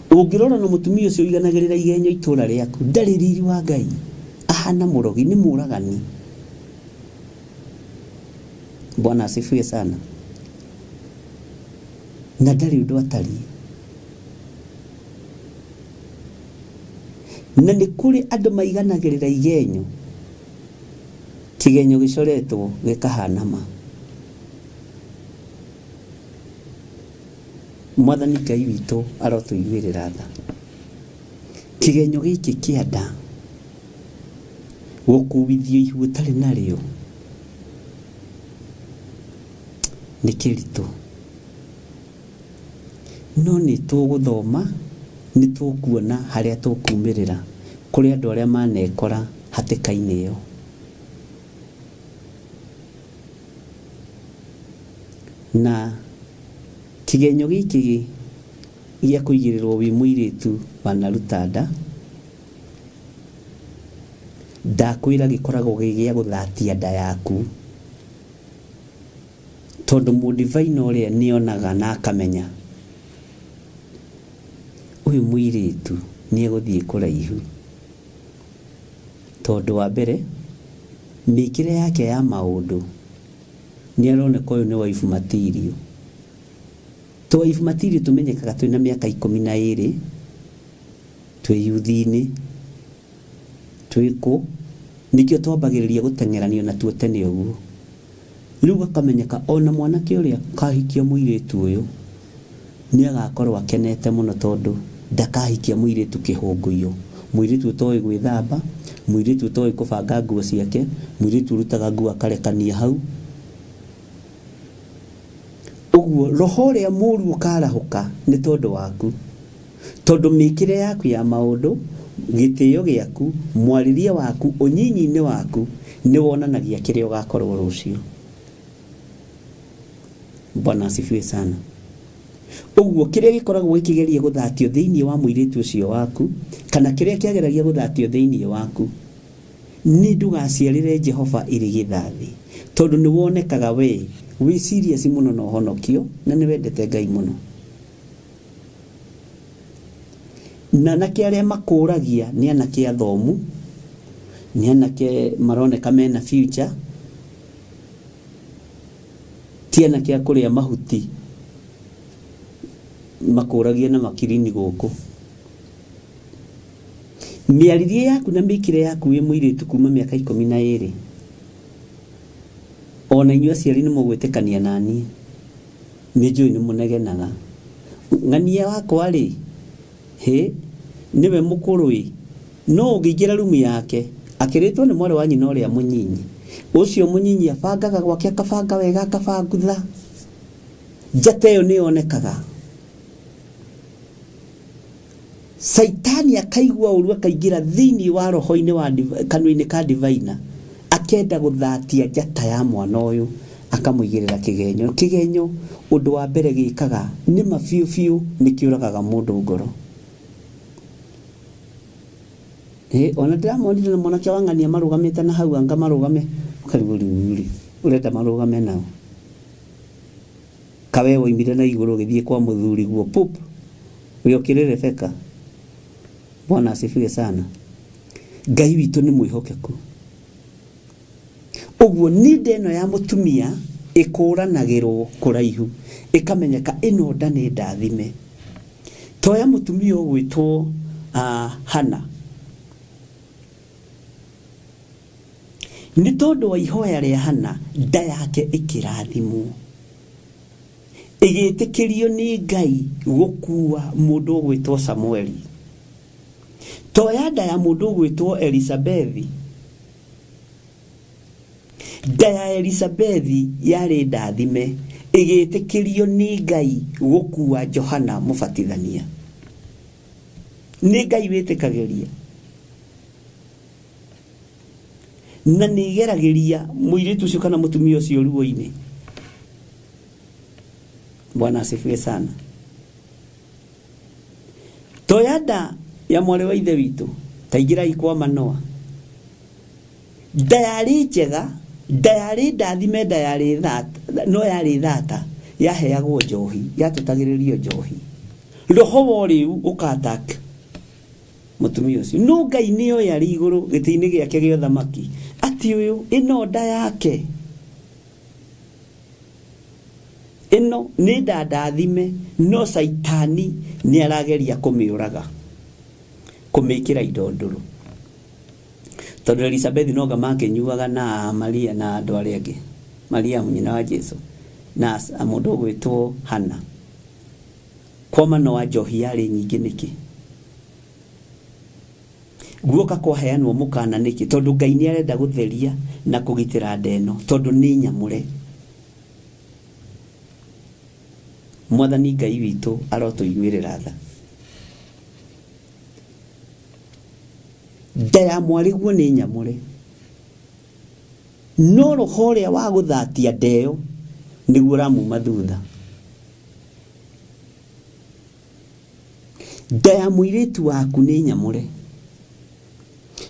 B: Ũngĩrora na mũtumia ũcio ũiganagĩrĩra igenyo itũra rĩaku, ndarĩ riri wa Ngai, ahana mũrogi, nĩ mũragani. Bwana asifiwe sana. Na ndarĩ ũndũ atariĩ. Na nĩ kũrĩ andũ maiganagĩrĩra igenyo, kĩgenyo gĩcoretwo gĩkahana ma. Mwathani Ngai witũ arotũiguĩrĩra tha. Kĩgenyo gĩkĩ kĩa nda, gũkuithio ihu ũtarĩ narĩo, nĩ kĩritũ. No nĩ tũgũthoma, nĩ tũkuona harĩa tũkumĩrĩra kũrĩ andũ arĩa manekora hatĩka-inĩ ĩyo. Na kĩgenyo gĩkĩ gĩa kũigĩrĩrwo wĩ mũirĩtu wanaruta nda, ndakwĩra gĩkoragwo gĩ gĩa gũthatia nda yaku, tondũ mũndivaina ũrĩa nĩonaga na akamenya ũyũ mũirĩtu nĩegũthiĩ kũraihu. Tondũ wa mbere, mĩkĩre yake ya maũndũ nĩaroneka ũyũ nĩ wife material. Tũ wife material tũmenyekaga twĩna mĩaka 12, twĩ yuthi-inĩ, twĩ kũ, nĩkĩo twambagĩrĩria gũteng'eranio natuo tene ũguo. Rĩu gakamenyeka ona mwanake ũrĩa akahikia mũirĩtu ũyũ nĩagakorwo akenete mũno, tondũ ndakahikia mũirĩtu kĩhũngũiyo, mũirĩtu ũtoĩ gwĩthamba, mũirĩtu ũtoĩ kũbanga nguo ciake, mũirĩtu ũrutaga nguo akarekania hau. Ũguo roho ũrĩa mũru ũkarahũka nĩ tondũ waku, tondũ mĩkĩre yaku ya maũndũ, gĩtĩo gĩaku, mwarĩrie waku, ũnyinyi-inĩ waku nĩ wonanagia kĩrĩa ũgakorwo rũciũ. Bwana asifiwe sana. Ũguo kĩrĩa gĩkoragwo gĩkĩgeria gũthatio thĩinĩ wa mũirĩtu ũcio waku, kana kĩrĩa kĩageragia gũthatio thĩinĩ waku, nĩ ndũgaciarĩre Jehova irigithathi, tondũ nĩ wonekaga we wĩ serious mũno na ũhonokio na nĩ wendete Ngai mũno. Na anake arĩa makũragia nĩ anake athomu, nĩ anake maroneka mena future. Ti anake a kũrĩa mahuti makũragie na makirini gũkũ. Mĩarĩrie yaku na mĩkĩre yaku wĩ mũirĩtu kuma mĩaka 12, ona inyuĩ aciari nĩ mũgwĩtĩkania naniĩ, nĩ njũĩ nĩ mũnegenaga. Ng'ania wakwa rĩ, hĩ, nĩwe mũkũrũ ĩ, no ũngĩingĩra rumu yake, akĩrĩtwo nĩ mwarĩ wa nyina ũrĩa mũnyinyi. Ũcio mũnyinyi abangaga gwake akabanga wega akabangutha. Njata ĩyo nĩ yonekaga. Caitani akaigua ũru akaingĩra thĩinĩ wa roho-inĩ wa kanua-inĩ ka divaina, akenda gũthatia njata ya mwana ũyũ, akamũigĩrĩra kĩgenyo. Kĩgenyo ũndũ wa mbere gĩkaga nĩ ma biũ biũ nĩ kĩũragaga mũndũ ngoro. Ĩ, ona ndĩramonire na mwanake wa ng'ania marũgamĩte na hau anga marũgame, ũkarigwo rĩu rĩ, ũrenda marũgame nao. Kawe woimire na igũrũ ũgĩthiĩ kwa mũthuri guo pup, we ũkĩrĩ Rebeka. Bwana asifiwe sana. Ngai witũ nĩ mwĩhokeku. Ũguo nĩ nda ĩno ya mũtumia ĩkũranagĩrwo kũraihu, ĩkamenyeka ĩno nda nĩ ndathime. Toya mũtumia ũgwĩtwo Hana. Nĩ tondũ wa ihoya rĩa Hana, nda yake ĩkĩrathimwo. Ĩgĩtĩkĩrio nĩ Ngai gũkua mũndũ ũgwĩtwo Samueli. Toya nda ya mũndũ ũgwĩtwo Elisabethi. Nda ya Elisabethi yarĩ ndathime, ĩgĩtĩkĩrio nĩ Ngai gũkua Johana Mũbatithania. Nĩ Ngai wĩtĩkagĩria. Na nĩ ĩgeragĩria mũirĩtu ũcio kana mũtumia ũcio ruo-inĩ. Bwana asifiwe sana. Toya nda ya mwarĩ wa ithe witũ, ta ingĩrai kwa Manoa. Nda yarĩ njega, nda yarĩ ndathime, nda yarĩ thata, no yarĩ thata, yaheagwo njohi, yatũtagĩrĩrio njohi. Roho wa ũrĩu ũka-attack mũtumia ũcio. No Ngai nĩ oĩ arĩ igũrũ gĩtĩ-inĩ gĩake gĩa ũthamaki atĩ ũyũ, ĩno nda yake, ĩno nĩ nda ndathime, no Caitani nĩ arageria kũmĩũraga, kũmĩkĩra indo ndũrũ. Tondũ Elizabeth no anga makĩnyuaga na Maria na andũ arĩa angĩ, Mariamu nyina wa Jesu na mũndũ ũgwĩtwo Hana. Kwa Manoa njohi yarĩ nyingĩ nĩkĩ? Guoka kwaheanwo mũkana nĩkĩ? Tondũ Ngai nĩ arenda gũtheria na kũgitĩra nda ĩno tondũ nĩ nyamũre. Mwathani Ngai witũ arotũiguĩrĩra tha. Nda ya mwarĩguo nĩ nyamũre, no roho ũrĩa wa gũthatia nda ĩyo nĩguo ũramuma thutha. Nda ya mũirĩtu waku nĩ nyamũre,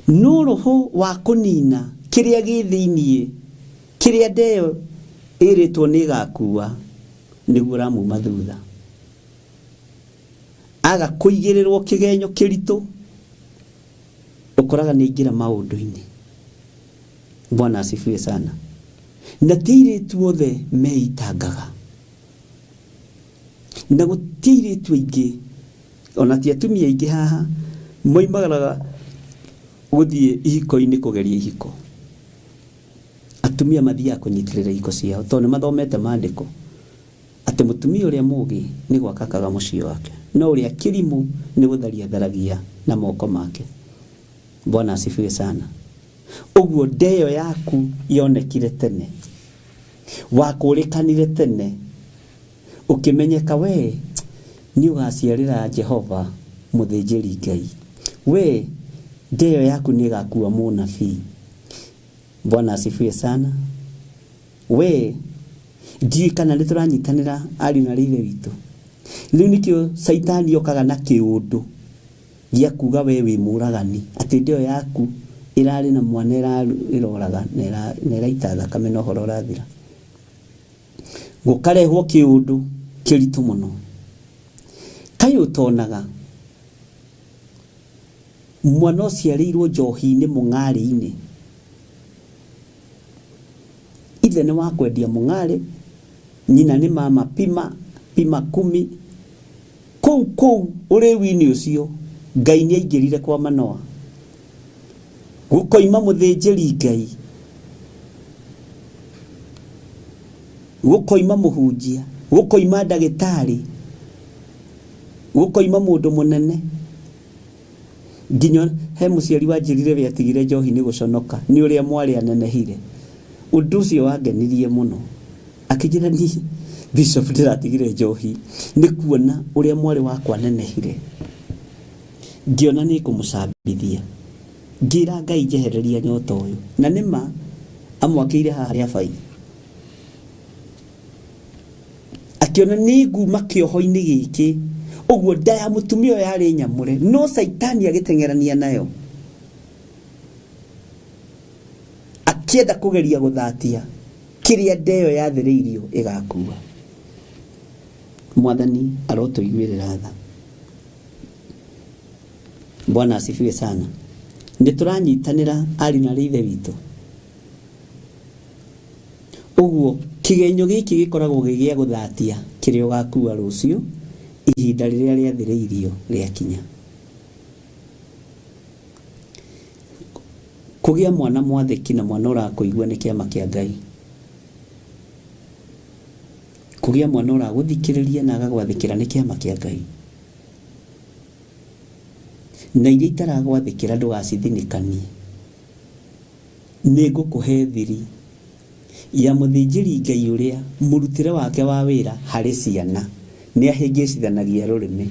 B: no roho wa kũnina kĩrĩa gĩ thĩiniĩ, kĩrĩa nda ĩyo ĩrĩtwo nĩ ĩgakua, nĩguo ũramuma thutha. Aga kũigĩrĩrwo kĩgenyo kĩritũ, ũkoraga nĩ aingĩra maũndũ-inĩ. Bwana asifiwe sana. Na ti airĩtu othe meitangaga. Na gũti airĩtu aingĩ, ona ti atumia aingĩ haha, moimagaraga gũthiĩ ihiko-inĩ kũgeria ihiko. Atumia mathiaga kũnyitĩrĩra ihiko ciao, tondũ nĩ mathomete maandĩko. Atĩ mũtumia ũrĩa mũũgĩ nĩ gwaka akaga mũciĩ wake, no ũrĩa kĩrimũ nĩ gũtharia atharagia na moko make. Bwana asifiwe sana. Ũguo nda ĩyo yaku yonekire tene, wakũrĩkanire tene, ũkĩmenyeka we nĩ ũgaciarĩra Jehova mũthĩnjĩri Ngai. We nda ĩyo yaku nĩ ĩgakua mũnabii. Bwana asifiwe sana. We ndiũĩ kana nĩ tũranyitanĩra ariũ na ithe witũ. Rĩu nĩkĩo Caitani okaga na kĩũndũ gĩa kuga we wĩ mũragani, atĩ nda ĩyo yaku ĩrarĩ na mwana ĩroraga na ĩraita thakame na ũhoro ũrathira. Gũkarehwo kĩũndũ kĩritũ mũno. Kaĩ ũtonaga mwana ũciarĩirwo njohi-inĩ mũng'arĩ-inĩ, ithe nĩ wa kwendia mũng'arĩ, Nyina nĩ mama pima pima kumi. Kũu kũu ũrĩu-inĩ ũcio Ngai nĩ aingĩrire kwa Manoa. Gũkoima mũthĩnjĩri Ngai, gũkoima mũhunjia, gũkoima ndagĩtarĩ, gũkoima mũndũ mũnene. Nginya he mũciari wanjĩrire we atigire njohi nĩ gũconoka nĩ ũrĩa mwarĩ anenehire. Ũndũ ũcio wangenirie mũno. Akĩnjĩra niĩ Bishop ndĩratigire njohi nĩ kuona ũrĩa mwarĩ wakwa anenehire. Ngĩona nĩ ngũmũcambithia. Ngĩra Ngai njehereria nyota ũyũ. Na nĩ ma amwakĩire haha rĩa bai. Akĩona nĩ nguma kĩoho-inĩ gĩkĩ. Ũguo nda ya mũtumia ũyũ yarĩ nyamũre, no Caitani agĩteng'erania nayo. Akĩenda kũgeria gũthatia kĩrĩa nda ĩyo yathĩrĩirio ĩgakua. Mwathani arotũiguĩrĩra tha. Bwana asifiwe sana. Nĩ tũranyitanĩra ari na arĩ ithe witũ. Ũguo kĩgenyo gĩkĩ gĩkoragwo gĩ gĩa gũthatia kĩrĩa ũgakua rũciũ ihinda rĩrĩa rĩathĩrĩirio rĩakinya. Kũgĩa mwana mwathĩki na mwana ũrakũigua nĩ kĩama kĩa Ngai. Kũgĩa mwana ũragũthikĩrĩria na agagwathĩkĩra nĩ kĩama kĩa Ngai. Na iria itaragwathĩkĩra ndũgacithinĩkanie. Nĩ ngũkũhe thiri ya mũthĩnjĩri Ngai ũrĩa mũrutĩre wake wa wĩra harĩ ciana nĩ ahĩngĩcithanagia rũrĩmĩ.